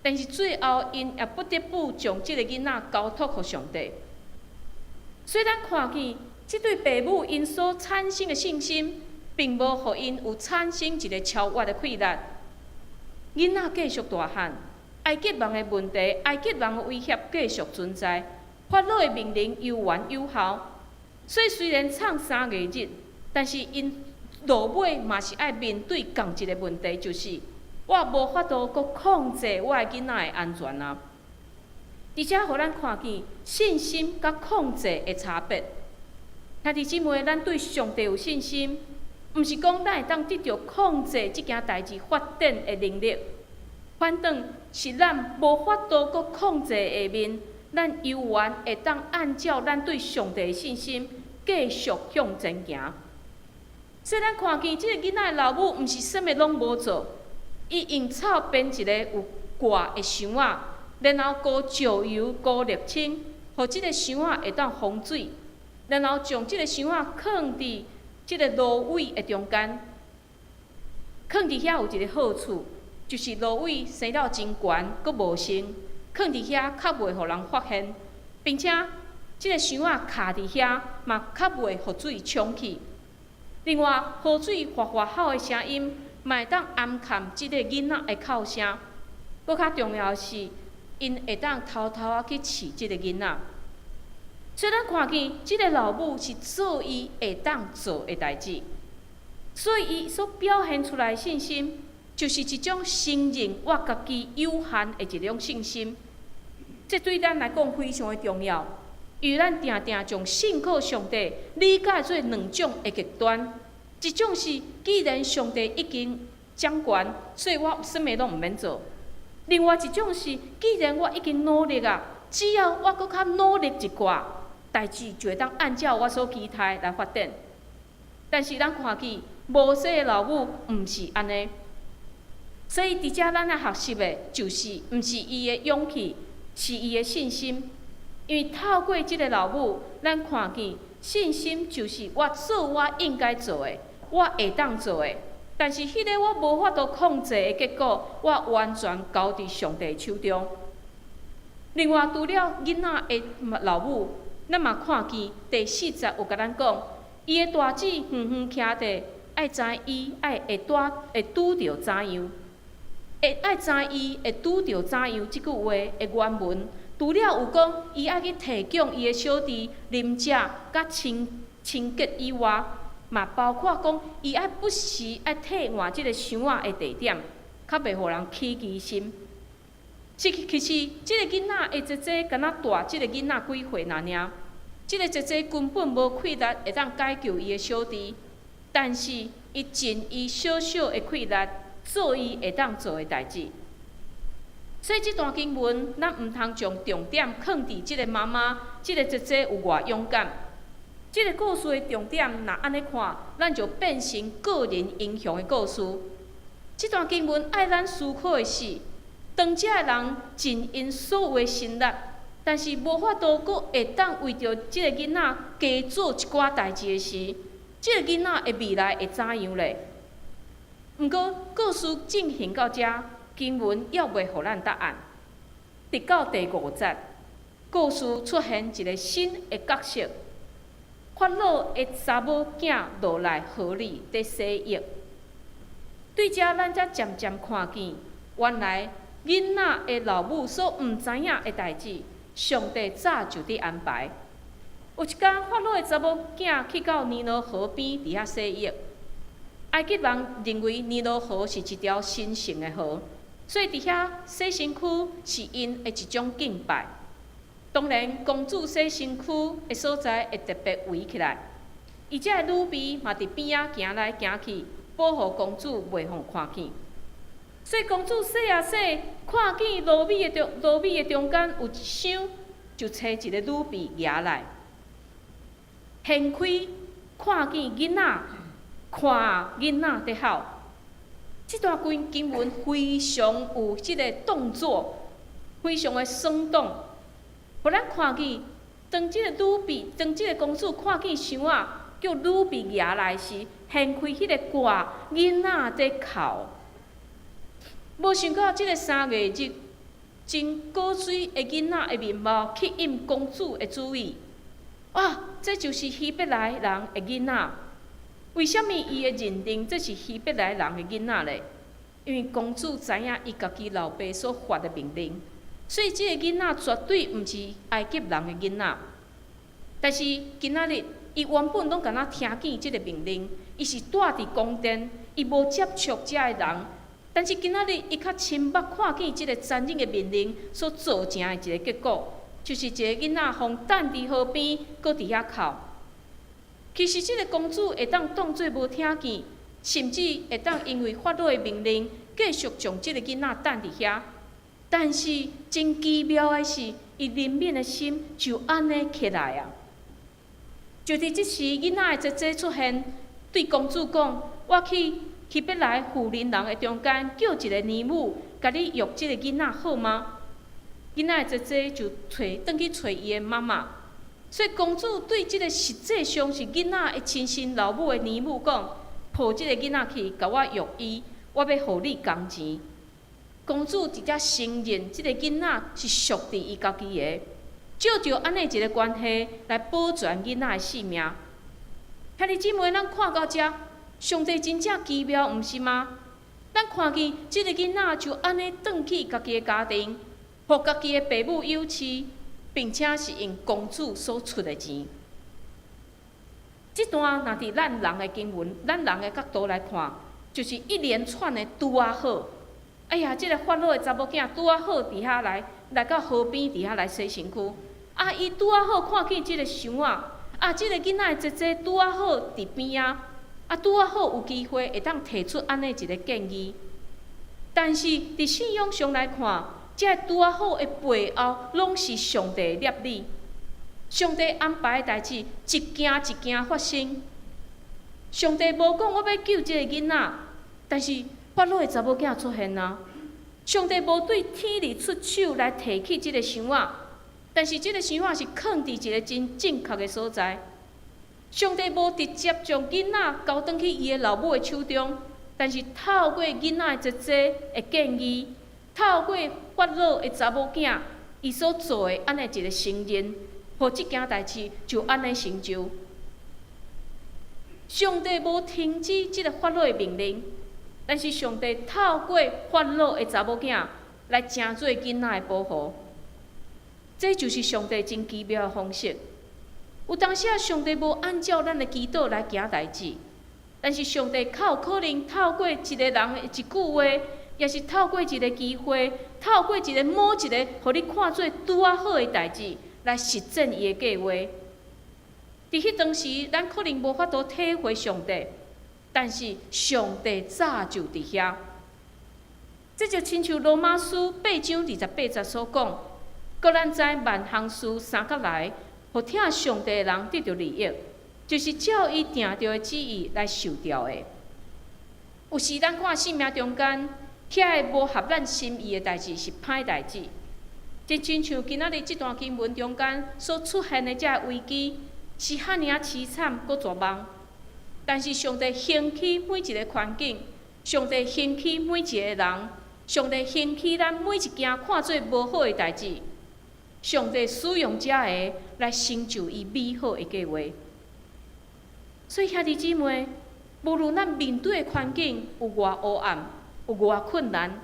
但是最後𪜶也不得不將這个囡仔交託予上帝。所以咱看見這對爸母𪜶所產生的信心，並無予𪜶有產生一个超越的氣力。囡仔繼續大漢，埃及人的問題、埃及人的威脅繼續存在，法老的命令猶原有效。所以雖然藏三個月，但是𪜶落尾嘛是愛面對仝一个問題，就是我無法度閣控制我的囡仔的安全啊！佇遮予咱看見信心佮控制的差別。兄弟姊妹，咱對上帝有信心，毋是講咱會當得著控制這件代誌發展的能力，反轉是咱無法度閣控制下面，咱猶原會當按照咱對上帝的信心繼續向前行。所以咱看見這个囡仔的老母，毋是啥物攏無做，伊用草編一個有蓋的箱仔，然後膏石油、膏瀝青，予這个箱仔會當防水，然後將這个箱仔囥佇這个蘆葦的中間。囥佇遐有一个好處，就是蘆葦生了真懸，閣無茂，囥佇遐較袂予人發現，並且這个箱仔徛佇遐嘛較袂予水沖去。另外，河水嘩嘩吼的聲音，嘛會當掩蓋這个囡仔的哭聲。閣較重要的是，𪜶會當偷偷仔去飼這个囡仔。所以咱看見這个老母是做伊會當做的代誌，所以伊所表現出來的信心，就是一種承認我家己有限的一種信心。這對咱來講非常的重要，因為咱定定將信靠上帝理解做兩種的極端，一種是既然上帝已經掌權，所以我啥物攏毋免做；另外一種是，既然我已經努力啊，只要我閣較努力一寡，代誌就會當按照我所期待來發展。但是咱看見摩西的老母毋是按呢，所以佇遮咱愛學習的，就是毋是伊的勇氣，是伊的信心。因為透過這个老母，咱看見信心就是我做我應該做的，我會當做的。但是彼个我無法度控制的結果，我完全交佇上帝手中。另外，除了囡仔的老母，咱嘛看見第四節有共咱講，伊的大姊遠遠徛佇，愛知伊愛會拄會拄著怎樣，會愛知伊會拄著怎樣。這句話的原文，除了有講伊愛去提供伊的小弟啉食佮清清潔以外，嘛包括講伊愛不時愛替換這个箱仔的地點，較袂予人起疑心。是其實，這个囡仔的姐姐敢若大這个囡仔幾歲爾爾，這个姐姐根本無氣力會當解救伊的小弟，但是伊盡伊小小的氣力做伊會當做的代誌。所以這段經文，咱毋通將重點囥佇這个媽媽、這个姐姐有偌勇敢。這个故事的重點，若按呢看，咱就變成個人英雄的故事。這段經文愛咱思考的是，當這个人盡𪜶所有的心力，但是無法度閣會當為著這个囡仔加做一寡代誌的時，這个囡仔的未來會怎樣咧？毋過故事進行到遮，經文猶未予咱答案。直到第五節，故事出現一个新的角色，法老的查某囝落來河裡佇洗浴。對遮，咱才漸漸看見，原來囡仔的老母所毋知影的代誌，上帝早就佇安排。有一工，法老的查某囝去到尼羅河邊佇遐洗浴。埃及人認為尼羅河是一條神聖的河，所以佇遐洗身軀是𪜶的一種敬拜。當然，公主洗身軀的所在會特別圍起來。伊這个女婢嘛佇邊仔行來行去，保護公主袂予看見。所以公主洗啊洗，看見蘆薈的中間有一箱，就揣一个女婢蜈來，掀開看見囡仔，看囡仔佇哭。這段經文非常有這个動作，非常的生動，予咱看見當這个女婢，當這個公主看見箱仔叫女婢蜈來時，掀開彼個蓋，囡仔佇哭。無想到這个三月日真古錐的囡仔的面貌吸引公主的注意。啊，這就是希伯來人的囡仔。為啥物伊會認定這是希伯來人的囡仔咧？因為公主知影伊家己老爸所發的命令，所以這个囡仔絕對毋是埃及人的囡仔。但是今仔日，伊原本攏敢若聽見這个命令，伊是蹛佇宮殿，伊無接觸遮的人。但是今仔日，伊較親目看見這个殘忍的命令所造成的一个結果，就是一个囡仔予擲佇河邊，閣佇遐哭。其實這个公主會當當做無聽見，甚至會當因為法老的命令，繼續將這个囡仔擲佇遐。但是真奇妙的是，伊憐憫的心就按呢起來啊！就佇這時，囡仔的姐姐出現，對公主講：“我去希伯來婦人的中間叫一个奶母，共你育這个囡仔好嗎？”囡仔的姐姐就揣轉去揣伊的媽媽。所以公主對這个實際上是囡仔的親生老母的奶母講：“抱這个囡仔去，共我育伊，我欲予你工錢。”公主直接承認這个囡仔是屬佇伊家己的，藉著按呢一个關係來保全囡仔的性命。兄弟姊妹，咱看到遮，上帝真正奇妙，毋是嗎？咱看見這个囡仔就按呢轉去家己的家庭，予家己的爸母養飼，並且是用公主所出的錢。這段若佇咱人的經文，咱人的角度來看，就是一連串的拄仔好。哎呀，這个法老的查某囝拄仔好佇遐來，來到河邊佇遐來洗身軀。啊，伊拄仔好看見這个箱仔，啊，這个囡仔的姐姐拄仔好佇邊仔，啊，拄仔好有機會會當提出按呢一个建議。但是佇信仰上來看，這个拄仔好的背後，攏是上帝的攝理。上帝安排的代誌，一件一件發生。上帝無講我欲救這个囡仔，但是法老的查某囝出現啊！上帝無對天裡出手來提起這个箱仔，但是這个箱仔是囥佇一个真正確的所在。上帝無直接將囡仔交轉去伊的老母的手中，但是透過囡仔的姐姐的建議，透過法老的查某囝，伊所做的按呢一个承認，予這件代誌就按呢成就。上帝無停止這个法老的命令，但是上帝透過法老的查某囝來成做囡仔的保護，這就是上帝真奇妙的方式。有當時啊，上帝無按照咱的祈禱來行代誌，但是上帝較有可能透過一个人的一句話，抑是透過一个機會，透過一个某一个，予你看做拄仔好的代誌，來實踐伊的計劃。佇彼當時，咱可能無法度體會上帝，但是上帝早就佇遐。這就親像羅馬書8章28節所講，閣咱知萬項事相佮來，予疼上帝的人得著利益，就是照伊定著的旨意來受召的。有時咱看生命中間，遐个無合咱心意的代誌是歹代誌，就親像今仔日這段經文中間所出現的這个危機，是遐爾仔淒慘，閣絕望。但是上帝興起每一个環境，上帝興起每一个人，上帝興起咱每一件看做無好的代誌，上帝使用這个來成就伊美好的計劃。所以兄弟姊妹，無論咱面對的環境有偌黑暗，有偌困難，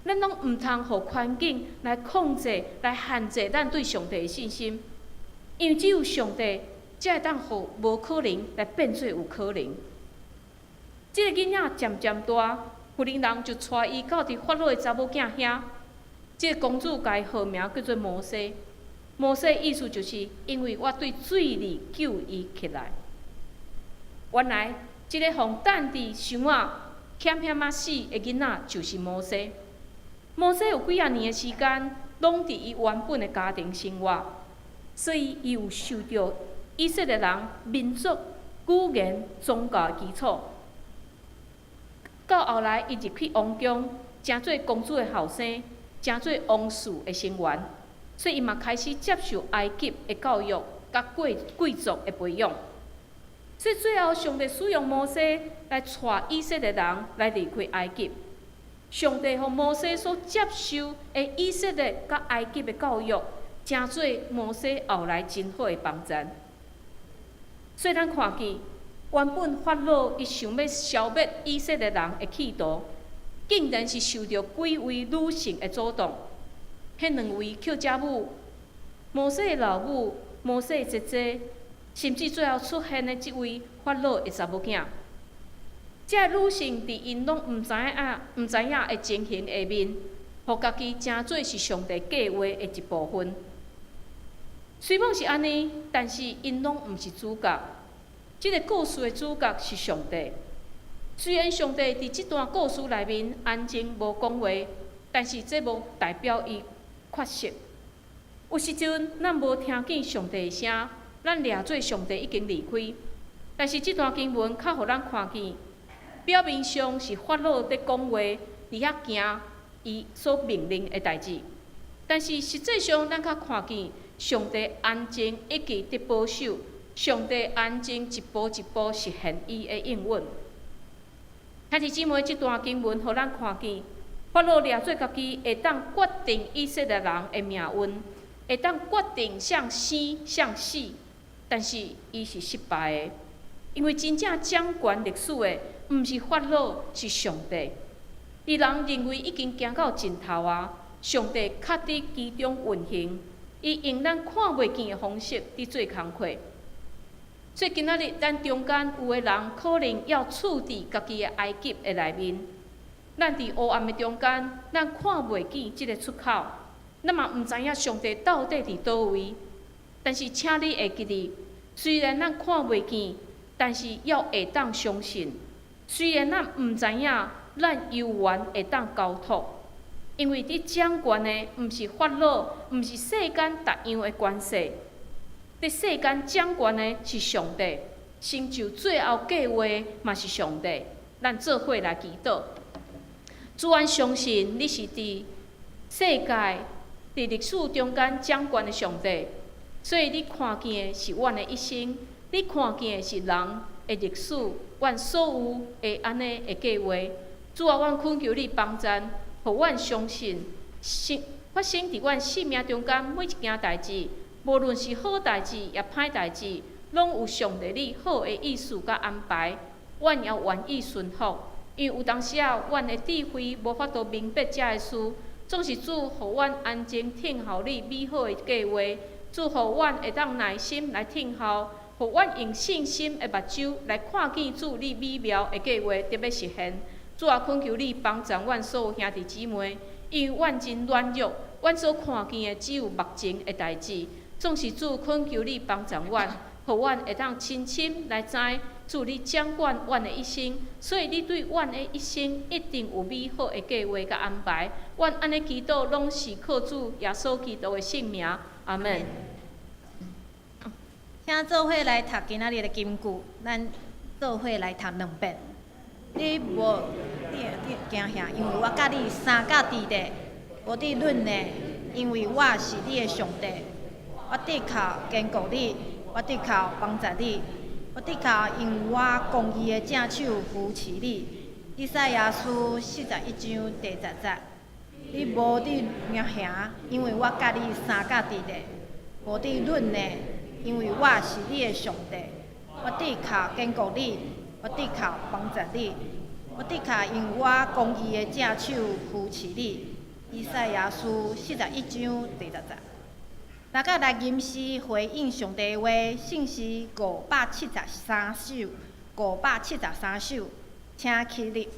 咱攏毋通予環境來控制、來限制咱對上帝的信心，因為只有上帝才會當予無可能來變做有可能。這个囡仔漸漸大，婦人人就帶伊到佇法老的查某囝遐。這个公主共伊號名叫做摩西。摩西意思就是因為我對水裡救伊起來。原來，這个予等佇箱仔險險仔死的囡仔就是摩西。摩西有幾仔年的時間，攏佇伊原本的家庭生活，所以伊有受著以色列人民族、語言、宗教的基礎。到後來，伊入去王宮，成做公主的後生，成做王室的成員，所以伊嘛開始接受埃及的教育，佮貴貴族的培養。所以最後，上帝使用摩西來帶以色列人來離開埃及。上帝予摩西所接受的以色列佮埃及的教育，成做摩西後來真好的幫贊。所以咱看見，原本法老伊想欲消滅以色列人的企圖，竟然是受著幾位女性的阻擋。彼兩位抾姐母，摩西的老母，摩西的姐姐，甚至最後出現的這位法老的查某囝。這个女性佇𪜶攏毋知影、毋知影的情形下面，予家己成做是上帝計畫的一部分。雖罔是按呢，但是𪜶攏毋是主角。這个故事的主角是上帝。雖然上帝佇這段故事內面安靜無講話，但是這無代表伊缺席。有時陣咱無聽見上帝的聲，咱掠做上帝已經離開。但是這段經文較予咱看見，表面上是法老佇講話，佇遐行伊所命令的代誌，但是實際上咱較看見上帝安靜一直佇保守，上帝安靜一步一步實現伊的應允。兄弟姊妹，這段經文予咱看見，法老掠做家己會當決定以色列人的命運，會當決定誰生誰死，但是伊是失敗的，因為真正掌權歷史的，毋是法老，是上帝。佇人認為已經行到盡頭啊，上帝卻佇其中運行，伊用咱看袂見的方式佇做工課。所以今仔日咱中間有的人可能猶處佇家己的埃及的內面，咱佇黑暗的中間，咱看袂見這个出口，咱嘛毋知影上帝到底佇佗位。但是請你會記得，雖然咱看袂見，但是猶會當相信。雖然咱毋知影，咱猶原會當交託，因為佇掌權的毋是法老，毋是世間逐樣的權勢，佇世間掌權的是上帝，成就最後計劃嘛是上帝。咱做伙來祈禱，主，阮相信你是佇世界、佇歷史中間掌權的上帝，所以你看見的是阮的一生，你看見的是人的歷史，阮所有的按呢的計劃。主啊，阮懇求你幫贊，予阮相信，發生佇阮生命中間每一件代誌，無論是好代誌抑歹代誌，攏有上帝你好的意思佮安排，阮也願意順服。因為有當時仔，阮的智慧無法度明白這个事，總是主予阮安靜聽候你美好的計劃，主予阮會當耐心來聽候，予阮用信心的目睭來看見主你美妙的計劃得欲實現。主啊，懇求你幫助阮所有兄弟姊妹，因為阮真軟弱，阮所看見的只有目前的代誌。總是主懇求你幫助阮，予阮會當深深來知主你掌管阮的一生，所以你對阮的一生一定有美好的計劃佮安排。阮按呢祈禱，攏是靠主耶穌基督的聖名，阿們。請做伙來讀今仔日的金句，咱做伙來讀兩遍。你無你你驚嚇，因為我佮你相佮佇咧，無得忍的，因為我是你的上帝，我的確堅固你，我的確幫助你，我的確用我公義的正手扶持你。以賽亞書41章第10節。你無得驚嚇，因為我佮你相佮佇咧，無得忍的，因為我是你的上帝，我的確堅固你。我的確幫助你，我的確用我公義的正手扶持你。以賽亞書41章第10節。大家來吟詩回應上帝的話，聖詩573首，573首，請起立。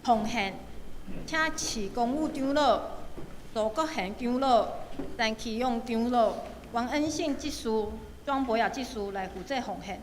奉獻，請徐公武長老、蘇國賢長老、陳啟勇長老、王恩信執事、莊博雅執事來負責奉獻。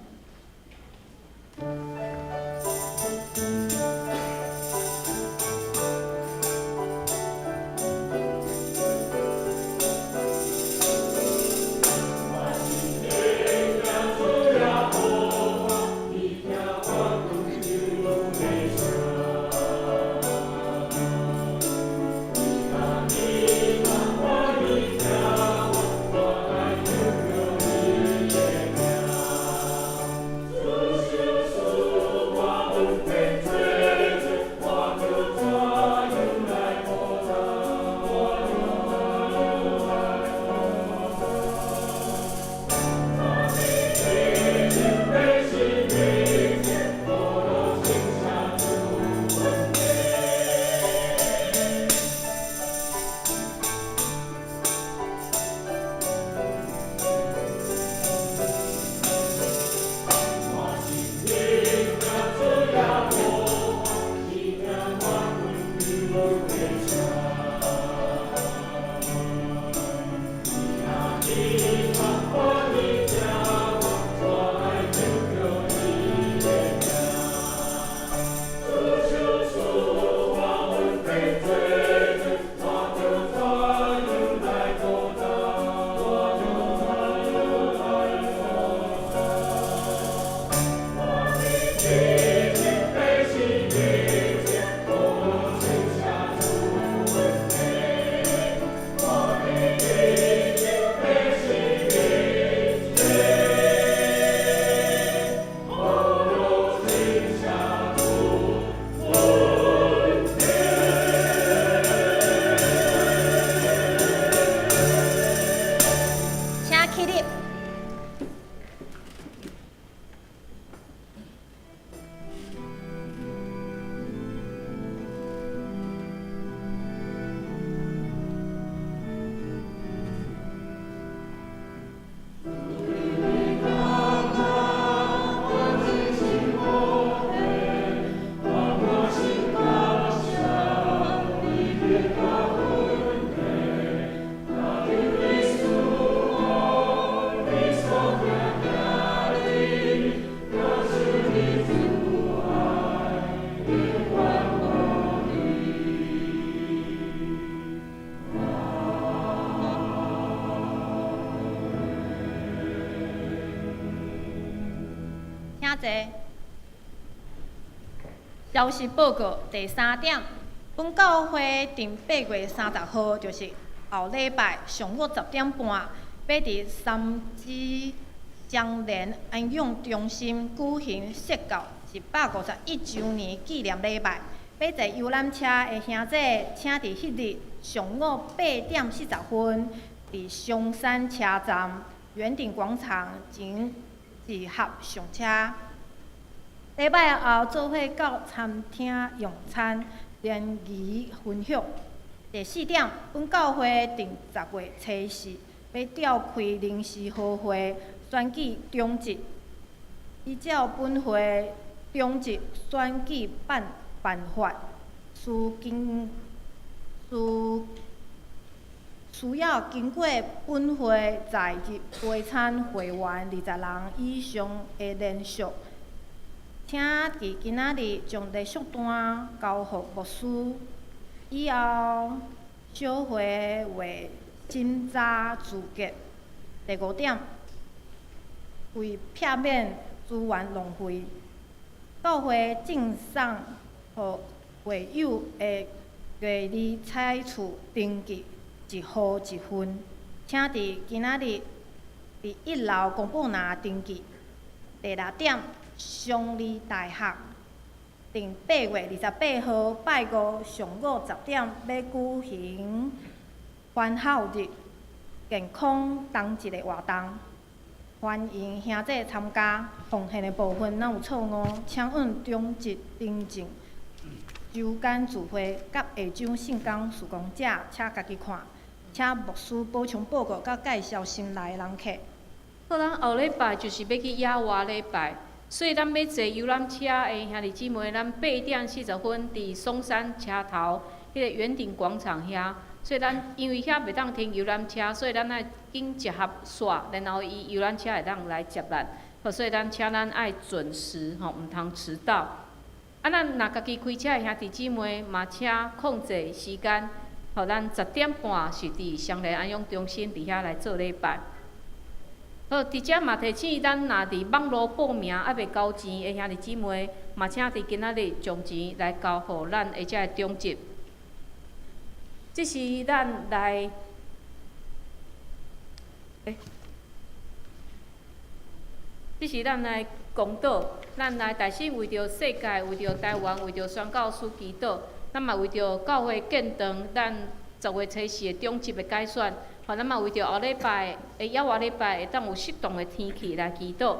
請起立。請坐。消息報告第三點，本教會佇8月30號，就是後禮拜上午10點半，欲佇三芝雙連安養中心舉行釋教151週年紀念禮拜。欲坐遊覽車的兄弟，請佇彼日上午8點40分，佇松山車站圓頂廣場前集合上車。禮拜後做伙到餐廳用餐，聯誼分享。第四點，本教會佇10月初四欲召開臨時合會，選舉長執。依照本會長執選舉辦法，需要經過本會在任陪參會員20人以上的聯署。請佇今仔日將連續單交予牧師，以後小會會審查資格。第五點，為避免資源浪費，教會贈送予會友的月曆採取登記一戶一份，請佇今仔日佇一樓公布欄登記。第六點，雙理大學佇8月28號拜五上午10點，欲舉行環校日健康同齊的活動，歡迎兄弟參加。奉獻的部分若有錯誤，請按長執訂正。周間聚會佮下週聖工事工者，請家己看。請牧師補充報告佮介紹新來的人客。好，咱後禮拜就是欲去野外禮拜，所以咱欲坐遊覽車的兄弟姊妹，咱8點40分佇松山車頭彼个圓頂廣場遐。所以咱因為遐袂當停遊覽車，所以咱愛緊集合煞，然後伊遊覽車會當來接咱。所以咱請咱愛準時吼，毋通遲到。啊，咱若家己開車的兄弟姊妹嘛，請控制時間，予咱10點半是佇雙連安養中心佇遐來做禮拜。好，佇遮嘛提醒咱，若佇網路報名猶未交錢的兄弟姊妹，嘛請佇今仔日將錢來交予咱的遮个長執。這是咱來，欸，這是咱來公禱，咱來大聲為著世界、為著台灣、為著宣教師祈禱。咱嘛為著教會建堂，咱10月初四的長執的改選，予咱嘛為著後禮拜的猶外禮拜會當有適當的天氣來祈禱。予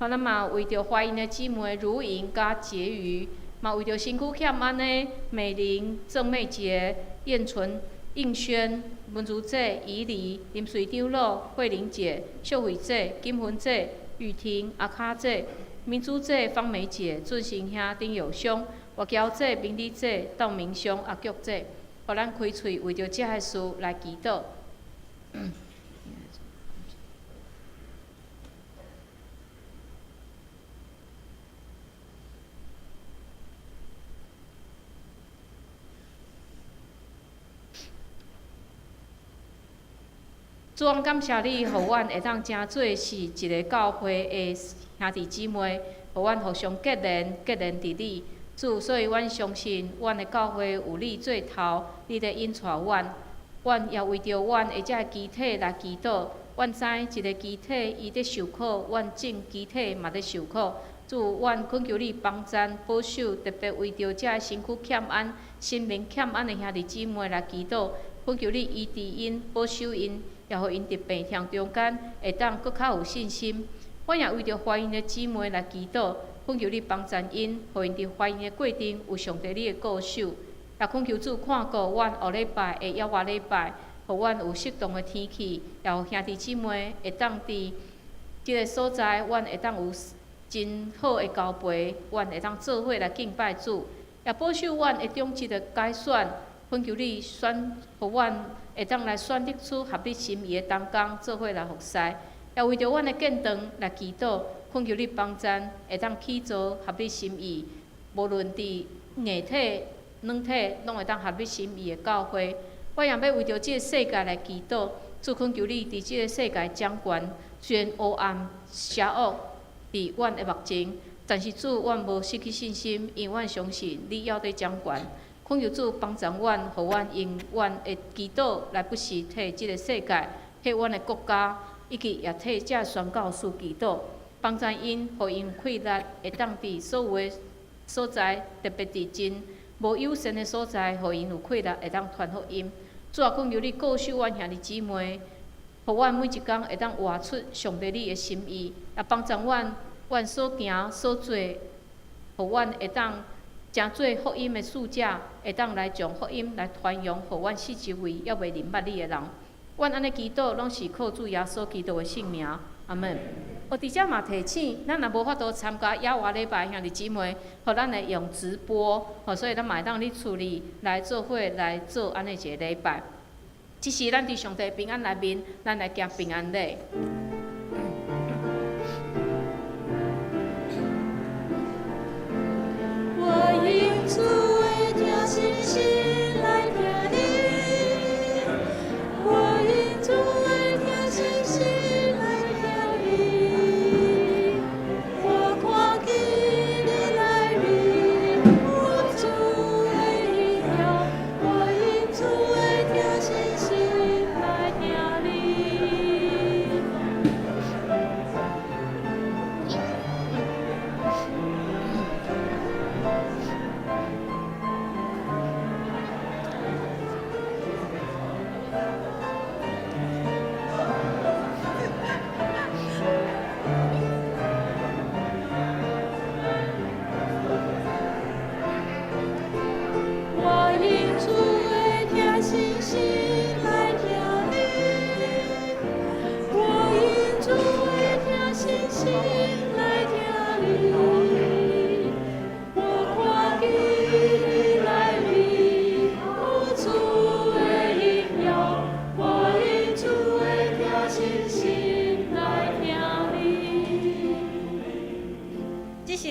咱嘛為著懷孕的姊妹如瑩佮婕妤，嘛為著身軀欠安的美玲、鄭美杰、燕純、應軒、文如姐、怡梨、林水長老、慧玲姐、秀慧姐、金芬姐、雨婷、阿卡姐、明珠姐、方梅姐、俊成兄、丁友兄、外娇姐、明丽姐、道明兄、阿菊姐，予咱開喙為著這个事來祈禱。主，阮感謝你，予阮會當成做是一个教會的兄弟姊妹，予阮互相結連，結連佇你。主，所以阮相信，阮的教會有你做頭，你咧引帶阮。阮也為著阮的這个肢體來祈禱。阮知一个肢體伊咧受苦，阮眾肢體嘛咧受苦。主，阮懇求你幫贊保守，特別為著這个身軀欠安、心靈欠安的兄弟姊妹來祈禱。懇求你醫治𪜶，保守𪜶，也予𪜶佇病痛中間會當閣較有信心。阮也為著懷孕的姊妹來祈禱，懇求你幫贊𪜶，予𪜶佇懷孕的過程有上帝你的顧守。也懇求主看顧阮後禮拜的猶外禮拜，予阮有適當的天氣，也予兄弟姊妹會當佇這个所在，阮會當有真好的交陪，阮會當做伙來敬拜主，也保守阮的長執的改選，懇求你選，予阮會當來選擇出合你心意的同工，做伙來服侍。也為著阮的建堂來祈禱，懇求你幫贊，會當起造合你心意，無論佇硬體、軟體，攏會當合你心意的教會。我也欲為著這个世界來祈禱，主懇求你佇這个世界掌權，雖然黑暗、邪惡佇阮的目前，但是主，阮無失去信心，因為阮相信你猶佇掌權。懇求主幫助阮，予阮用阮的祈禱來不時替這个世界、替阮的國家，以及也替這宣教師祈禱，幫助𪜶，予𪜶有氣力，會當佇所有的所在，特別佇真無友善的所在，予𪜶有氣力會當傳福音。主啊，懇求你顧守阮兄弟姊妹，予阮每一工會當活出上帝你的心意，也幫助阮，阮所行所做，予阮會當成做福音的使者，會當來將福音來傳揚，予阮四周圍猶未認捌你的人。阮按呢祈禱，攏是靠主耶穌基督的聖名，阿們。哦，佇遮嘛提醒，咱若無法度參加猶外禮拜兄弟姊妹，予咱會用直播，予所以咱嘛會當佇厝裡來做伙來做按呢一个禮拜。這時咱佇上帝平安內面，咱來行平安禮。我用主的疼信心來聽你，我用主的疼信心來聽你，我看見你內面有主的榮耀，我用主的疼信心來聽你。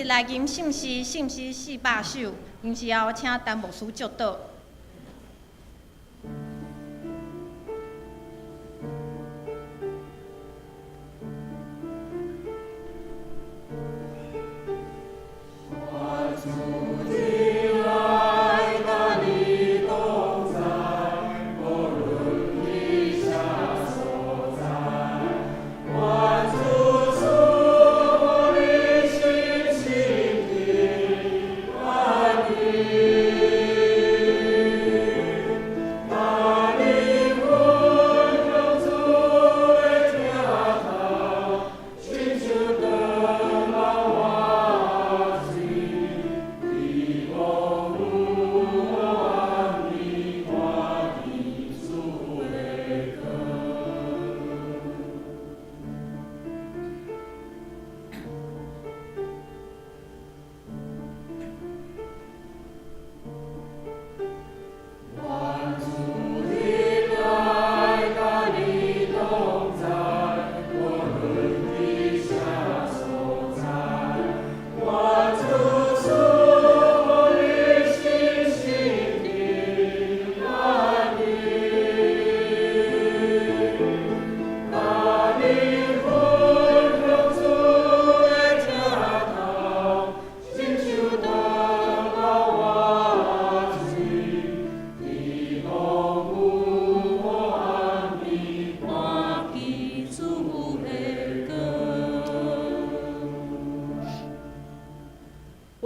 來吟聖詩，聖詩400首，吟詩後請陳牧師祝禱。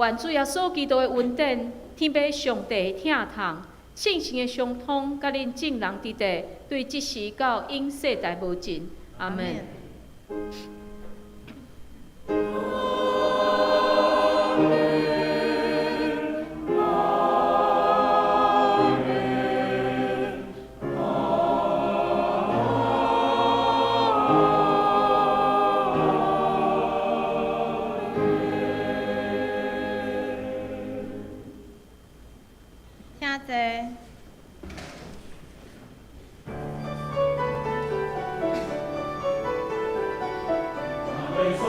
願主耶穌基督的恩典，天父上帝的疼痛，聖神的相通，佮恁眾人佇地，對這時到永世代無盡。阿們。請坐。